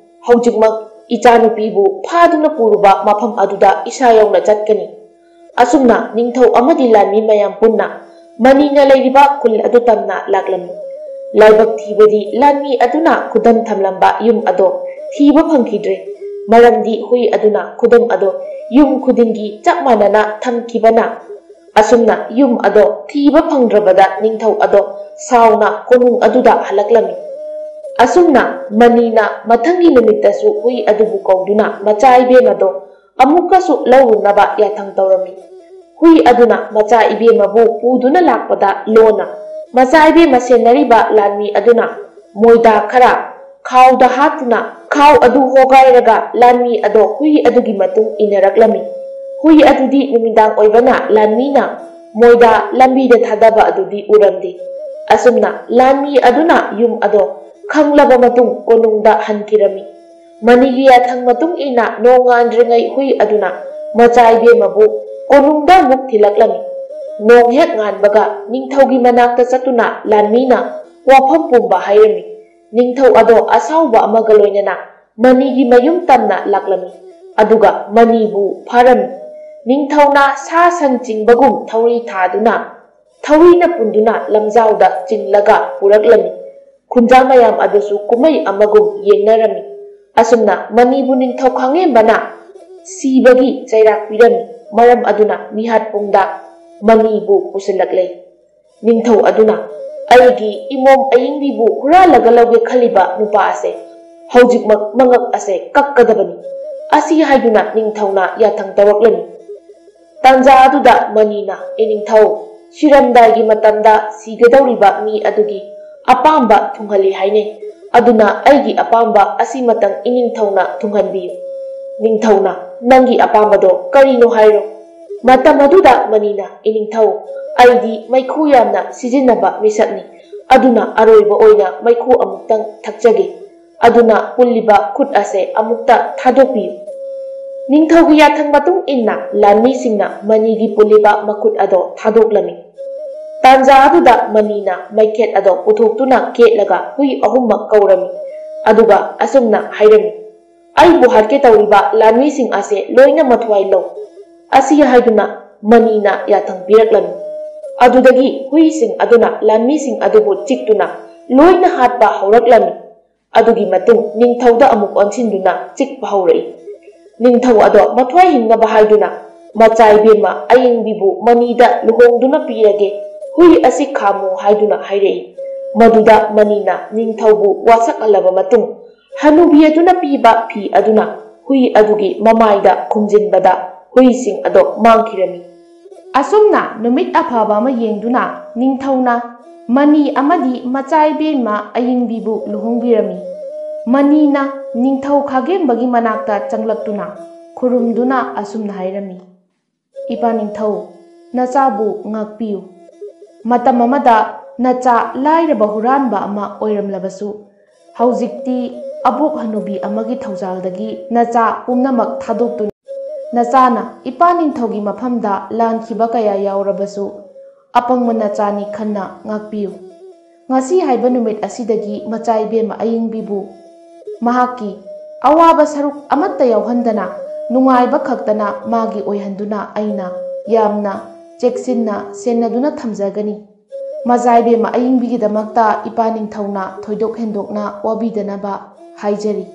ꯍꯧꯖꯤꯛꯃꯛ ꯏꯆꯥꯅꯨꯄꯤꯕꯨ ꯐꯥꯗꯨꯅ ꯄꯨꯔꯨꯕ ꯃꯐꯝ ꯑꯗꯨꯗ ꯏꯁꯥ ꯌꯧꯅ ꯆꯠꯀꯅꯤ꯫" ꯑꯁꯨꯝꯅ ꯅꯤꯡꯊꯧ ꯑꯃꯗꯤ ꯂꯥꯟꯃꯤ ꯃꯌꯥꯝ ꯄꯨꯟꯅ ꯃꯅꯤꯅ ꯂꯩꯔꯤꯕ ꯈꯨꯜ ꯑꯗꯨ ꯇꯝꯅ ꯂꯥꯛꯂꯝꯃꯤ꯫ ꯂꯥꯏꯕꯛ ꯊꯤꯕꯗꯤ ꯂꯥꯟꯃꯤ ꯑꯗꯨꯅ ꯈꯨꯗꯝ ꯊꯝꯂꯝꯕ ꯌꯨꯝ ꯑꯗꯣ ꯊꯤꯕ ꯐꯪꯈꯤꯗ꯭ꯔꯦ, ꯃꯔꯝꯗꯤ ꯍꯨꯏ ꯑꯗꯨꯅ ꯈꯨꯗꯝ ꯑꯗꯣ ꯌꯨꯝ ꯈꯨꯗꯤꯡꯒꯤ ꯆꯞ ꯃꯥꯟꯅꯅ ꯊꯝꯈꯤꯕꯅ꯫ ꯑꯁꯨꯝꯅ ꯌꯨꯝ ꯑꯗꯣ ꯊꯤꯕ ꯐꯪꯗ꯭ꯔꯕꯗ ꯅꯤꯡꯊꯧ ꯑꯗꯣ ꯁꯥꯎꯅ ꯀꯣꯅꯨꯡ ꯑꯗꯨꯗ ꯍꯜꯂꯛꯂꯝꯃꯤ꯫ ꯑꯁꯨꯝꯅ ꯃꯅꯤꯅ ꯃꯊꯪꯒꯤ ꯅꯨꯃꯤꯠꯇꯁꯨ ꯍꯨꯏ ꯑꯗꯨꯕꯨ ꯀꯧꯗꯨꯅ ꯃꯆꯥ ꯏꯕꯦꯝ ꯑꯗꯣ ꯑꯃꯨꯛꯀꯁꯨ ꯂꯧꯔꯨꯅꯕ ꯌꯥꯊꯪ ꯇꯧꯔꯝꯃꯤ꯫ ꯍꯨꯏ ꯑꯗꯨꯅ ꯃꯆꯥ ꯏꯕꯦꯝꯃꯕꯨ ꯄꯨꯗꯨꯅ ꯂꯥꯛꯄꯗ ꯂꯣꯟꯅ ꯃꯆꯥ ꯏꯕꯦꯝꯃ ꯁꯦꯟꯅꯔꯤꯕ ꯂꯥꯟꯃꯤ ꯑꯗꯨꯅ ꯃꯣꯏꯗꯥ ꯈꯔ ꯈꯥꯎꯗ ꯍꯥꯞꯇꯨꯅ ꯈꯥꯎ ꯑꯗꯨ ꯍꯣꯒꯥꯏꯔꯒ ꯂꯥꯟꯃꯤ ꯑꯗꯣ ꯍꯨꯏ ꯑꯗꯨꯒꯤ ꯃꯇꯨꯡ ꯏꯟꯅꯔꯛꯂꯝꯃꯤ꯫ ꯍꯨꯏ ꯑꯗꯨꯗꯤ ꯅꯨꯃꯤꯗꯥꯡ ꯑꯣꯏꯕꯅ ꯂꯥꯟꯃꯤꯅ ꯃꯣꯏꯗꯥ ꯂꯝꯕꯤꯗ ꯊꯥꯗꯕ ꯑꯗꯨꯗꯤ ꯎꯔꯝꯗꯦ꯫ ꯑꯁꯨꯝꯅ ꯂꯥꯟꯃꯤ ꯑꯗꯨꯅ ꯌꯨꯝ ꯑꯗꯣ ꯈꯪꯂꯕ ꯃꯇꯨꯡ ꯀꯣꯅꯨꯡꯗ ꯍꯟꯈꯤꯔꯝꯃꯤ꯫ ꯃꯅꯤꯒꯤ ꯌꯥꯊꯪ ꯃꯇꯨꯡ ꯏꯟꯅ ꯅꯣꯡꯉꯥꯟꯗ꯭ꯔꯤꯉꯩ ꯍꯨꯏ ꯑꯗꯨꯅ ꯃꯆꯥ ꯏꯕꯦꯝꯃꯕꯨ ꯀꯣꯅꯨꯡꯗ ꯑꯃꯨꯛ ꯊꯤꯜꯂꯛꯂꯝꯃꯤ꯫ ꯅꯣꯡ ꯍꯦꯛ ꯉꯥꯟꯕꯒ ꯅꯤꯡꯊꯧꯒꯤ ꯃꯅꯥꯛꯇ ꯆꯠꯇꯨꯅ ꯂꯥꯟꯃꯤꯅ ꯋꯥꯐꯝ ꯄꯨꯝꯕ ꯍꯥꯏꯔꯝꯃꯤ꯫ ꯅꯤꯡꯊꯧ ꯑꯗꯣ ꯑꯁꯥꯎꯕ ꯑꯃꯒ ꯂꯣꯏꯅꯅ ꯃꯅꯤꯒꯤ ꯃꯌꯨꯝ ꯇꯝꯅ ꯂꯥꯛꯂꯝꯃꯤ꯫ ꯑꯗꯨꯒ ꯃꯅꯤꯕꯨ ꯐꯥꯔꯝꯃꯤ꯫ ꯅꯤꯡꯊꯧꯅ ꯁꯥ ꯁꯟ ꯆꯤꯡꯕꯒꯨꯝ ꯊꯧꯔꯤ ꯊꯥꯗꯨꯅ, ꯊꯧꯔꯤꯅ ꯄꯨꯟꯗꯨꯅ ꯂꯝꯖꯥꯎꯗ ꯆꯤꯡꯂꯒ ꯄꯨꯔꯛꯂꯝꯃꯤ꯫ ꯈꯨꯟꯖꯥ ꯃꯌꯥꯝ ꯑꯗꯨꯁꯨ ꯀꯨꯝꯍꯩ ꯑꯃꯒꯨꯝ ꯌꯦꯡꯅꯔꯝꯃꯤ꯫ ꯑꯁꯨꯝꯅ ꯃꯅꯤꯕꯨ ꯅꯤꯡꯊꯧ ꯈꯥꯡꯉꯦꯝꯕꯅ ꯁꯤꯕꯒꯤ ꯆꯩꯔꯥꯛ ꯄꯤꯔꯝꯃꯤ꯫ ꯃꯔꯝ ꯑꯗꯨꯅ ꯃꯤꯍꯥꯠꯄꯨꯡꯗ ꯃꯅꯤꯕꯨ ꯄꯨꯁꯤꯜꯂꯛꯂꯦ꯫ ꯅꯤꯡꯊꯧ ꯑꯗꯨꯅ, "ꯑꯩꯒꯤ ꯏꯃꯣꯝ ꯑꯌꯤꯡꯕꯤꯕꯨ ꯍꯨꯔꯥꯜꯂꯒ ꯂꯧꯒꯦ ꯈꯜꯂꯤꯕ ꯅꯨꯄꯥ ꯑꯁꯦ ꯍꯧꯖꯤꯛꯃꯛ ꯃꯉꯛ ꯑꯁꯦ ꯀꯛꯀꯗꯕꯅꯤ"꯫ ꯑꯁꯤ ꯍꯥꯏꯗꯨꯅ ꯅꯤꯡꯊꯧꯅ ꯌꯥꯊꯪ ꯇꯧꯔꯛꯂꯅꯤ꯫ ꯇꯥꯟꯖꯥ ꯑꯗꯨꯗ ꯃꯅꯤꯅ, "ꯏꯅꯤꯡꯊꯧ, ꯁꯤꯔꯝꯗꯥꯏꯒꯤ ꯃꯇꯝꯗ ꯁꯤꯒꯗꯧꯔꯤꯕ ꯃꯤ ꯑꯗꯨꯒꯤ ꯑꯄꯥꯝꯕ ꯊꯨꯡꯍꯜꯂꯤ ꯍꯥꯏꯅꯩ꯫ ꯑꯗꯨꯅ ꯑꯩꯒꯤ ꯑꯄꯥꯝꯕ ꯑꯁꯤꯃꯇꯪ ꯏꯅꯤꯡꯊꯧꯅ ꯊꯨꯡꯍꯟꯕꯤꯌꯨ"꯫ ꯅꯤꯡꯊꯧꯅ, "ꯅꯪꯒꯤ ꯑꯄꯥꯝꯕꯗꯣ ꯀꯔꯤꯅꯣ ꯍꯥꯏꯔꯣ"꯫ ꯃꯇꯝ ꯑꯗꯨꯗ ꯃꯅꯤꯅ, "ꯏꯅꯤꯡꯊꯧ, ꯑꯩꯗꯤ ꯃꯩꯈꯨ ꯌꯥꯝꯅ ꯁꯤꯖꯤꯟꯅꯕ ꯃꯤꯁꯛꯅꯤ꯫ ꯑꯗꯨꯅ ꯑꯔꯣꯏꯕ ꯑꯣꯏꯅ ꯃꯩꯈꯨ ꯑꯃꯨꯛꯇꯪ ꯊꯛꯆꯒꯦ꯫ ꯑꯗꯨꯅ ꯄꯨꯜꯂꯤꯕ ꯈꯨꯠ ꯑꯁꯦ ꯑꯃꯨꯛꯇ ꯊꯥꯗꯣꯛꯄꯤꯌꯨ"꯫ ꯅꯤꯡꯊꯧꯒꯤ ꯌꯥꯊꯪ ꯃꯇꯨꯡ ꯏꯟꯅ ꯂꯥꯟꯃꯤꯁꯤꯡꯅ ꯃꯅꯤꯒꯤ ꯄꯨꯜꯂꯤꯕ ꯃꯈꯨꯠ ꯑꯗꯣ ꯊꯥꯗꯣꯛꯂꯝꯃꯤ꯫ ꯇꯥꯟꯖꯥ ꯑꯗꯨꯗ ꯃꯅꯤꯅ ꯃꯩꯈꯦꯠ ꯑꯗꯣ ꯄꯨꯊꯣꯛꯇꯨꯅ ꯈꯦꯠꯂꯒ ꯍꯨꯏ ꯑꯍꯨꯝꯃꯛ ꯀꯧꯔꯝꯃꯤ꯫ ꯑꯗꯨꯒ ꯑꯁꯨꯝꯅ ꯍꯥꯏꯔꯝꯃꯤ, "ꯑꯩꯕꯨ ꯍꯥꯠꯀꯦ ꯇꯧꯔꯤꯕ ꯂꯥꯟꯃꯤꯁꯤꯡ ꯑꯁꯦ ꯂꯣꯏꯅ ꯃꯊ꯭ꯋꯥꯏ ꯂꯧ"꯫ ꯑꯁꯤ ꯍꯥꯏꯗꯨꯅ ꯃꯅꯤꯅ ꯌꯥꯊꯪ ꯄꯤꯔꯛꯂꯝꯃꯤ꯫ ꯑꯗꯨꯗꯒꯤ ꯍꯨꯏꯁꯤꯡ ꯑꯗꯨꯅ ꯂꯥꯟꯃꯤꯁꯤꯡ ꯑꯗꯨꯕꯨ ꯆꯤꯛꯇꯨꯅ ꯂꯣꯏꯅ ꯍꯥꯠꯄ ꯍꯧꯔꯛꯂꯝꯃꯤ꯫ ꯑꯗꯨꯒꯤ ꯃꯇꯨꯡ ꯅꯤꯡꯊꯧꯗ ꯑꯃꯨꯛ ꯑꯣꯟꯁꯤꯟꯗꯨꯅ ꯆꯤꯛꯄ ꯍꯧꯔꯛꯏ꯫ ꯅꯤꯡꯊꯧ ꯑꯗꯣ ꯃꯊ꯭ꯋꯥꯏ ꯍꯤꯡꯅꯕ ꯍꯥꯏꯗꯨꯅ ꯃꯆꯥ ꯏꯕꯦꯝꯃ ꯑꯌꯤꯡꯕꯤꯕꯨ ꯃꯅꯤꯗ ꯂꯨꯍꯣꯡꯗꯨꯅ ꯄꯤꯔꯒꯦ, ꯍꯨꯏ ꯑꯁꯤ ꯈꯥꯝꯃꯨ ꯍꯥꯏꯗꯨꯅ ꯍꯥꯏꯔꯛꯏ꯫ ꯃꯗꯨꯗ ꯃꯅꯤꯅ ꯅꯤꯡꯊꯧꯕꯨ ꯋꯥꯁꯛꯍꯜꯂꯕ ꯃꯇꯨꯡ ꯍꯅꯨꯕꯤ ꯑꯗꯨꯅ ꯄꯤꯕ ꯐꯤ ꯑꯗꯨꯅ ꯍꯨꯏ ꯑꯗꯨꯒꯤ ꯃꯃꯥꯏꯗ ꯈꯨꯝꯖꯤꯟꯕꯗ ꯍꯨꯏꯁꯤꯡ ꯑꯗꯣ ꯃꯥꯡꯈꯤꯔꯝꯃꯤ꯫ ꯑꯁꯨꯝꯅ ꯅꯨꯃꯤꯠ ꯑꯐꯕ ꯑꯃ ꯌꯦꯡꯗꯨꯅ ꯅꯤꯡꯊꯧꯅ ꯃꯅꯤ ꯑꯃꯗꯤ ꯃꯆꯥ ꯏꯕꯦꯝꯃ ꯑꯌꯤꯡꯕꯤꯕꯨ ꯂꯨꯍꯣꯡꯕꯤꯔꯝꯃꯤ꯫ ꯃꯅꯤꯅ ꯅꯤꯡꯊꯧ ꯈꯥꯒꯦꯝꯕꯒꯤ ꯃꯅꯥꯛꯇ ꯆꯪꯂꯛꯇꯨꯅ ꯈꯨꯔꯨꯝꯗꯨꯅ ꯑꯁꯨꯝꯅ ꯍꯥꯏꯔꯝꯃꯤ, "ꯏꯄꯥ ꯅꯤꯡꯊꯧ, ꯅꯆꯥꯕꯨ ꯉꯥꯛꯄꯤꯌꯨ꯫ ꯃꯇꯝ ꯑꯃꯗ ꯅꯆꯥ ꯂꯥꯏꯔꯕ ꯍꯨꯔꯥꯟꯕ ꯑꯃ ꯑꯣꯏꯔꯝꯂꯕꯁꯨ, ꯍꯧꯖꯤꯛꯇꯤ ꯑꯕꯣꯛ ꯍꯅꯨꯕꯤ ꯑꯃꯒꯤ ꯊꯧꯖꯥꯜꯗꯒꯤ ꯅꯆꯥ ꯄꯨꯝꯅꯃꯛ ꯊꯥꯗꯣꯛꯇꯨꯅ ꯅꯆꯥꯅ ꯏꯄꯥ ꯅꯤꯡꯊꯧꯒꯤ ꯃꯐꯝꯗ ꯂꯥꯟꯈꯤꯕ ꯀꯌꯥ ꯌꯥꯎꯔꯕꯁꯨ, ꯑꯄꯪꯕ ꯅꯆꯥꯅꯤ ꯈꯟꯅ ꯉꯥꯛꯄꯤꯌꯨ"꯫ ꯉꯁꯤ ꯍꯥꯏꯕ ꯅꯨꯃꯤꯠ ꯑꯁꯤꯗꯒꯤ ꯃꯆꯥ ꯏꯕꯦꯝꯃ ꯑꯌꯤꯡꯕꯤꯕꯨ ꯃꯍꯥꯛꯀꯤ ꯑꯋꯥꯕ ꯁꯔꯨꯛ ꯑꯃꯠꯇ ꯌꯥꯎꯍꯟꯗꯅ, ꯅꯨꯡꯉꯥꯏꯕ ꯈꯛꯇꯅ ꯃꯥꯒꯤ ꯑꯣꯏꯍꯟꯗꯨꯅ ꯑꯩꯅ ꯌꯥꯝꯅ ꯆꯦꯛꯁꯤꯟꯅ ꯁꯦꯟꯅꯗꯨꯅ ꯊꯝꯖꯒꯅꯤ꯫ ꯃꯆꯥ ꯏꯕꯦꯝꯃ ꯑꯌꯤꯡꯕꯤꯒꯤꯗꯃꯛꯇ ꯏꯄꯥ ꯅꯤꯡꯊꯧꯅ ꯊꯣꯏꯗꯣꯛ ꯍꯦꯟꯗꯣꯛꯅ ꯋꯥꯕꯤꯗꯅꯕ ꯍꯥꯏꯖꯔꯤ꯫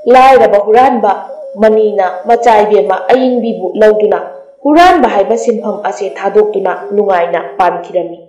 ꯂꯥꯏꯔꯕ ꯍꯨꯔꯥꯟꯕ ꯃꯅꯤꯅ ꯃꯆꯥ ꯏꯕꯦꯝꯃ ꯑꯌꯤꯡꯕꯤꯕꯨ ꯂꯧꯗꯨꯅ ꯍꯨꯔꯥꯟꯕ ꯍꯥꯏꯕ ꯁꯤꯟꯐꯝ ꯑꯁꯦ ꯊꯥꯗꯣꯛꯇꯨꯅ ꯅꯨꯡꯉꯥꯏꯅ ꯄꯥꯟꯈꯤꯔꯝꯃꯤ꯫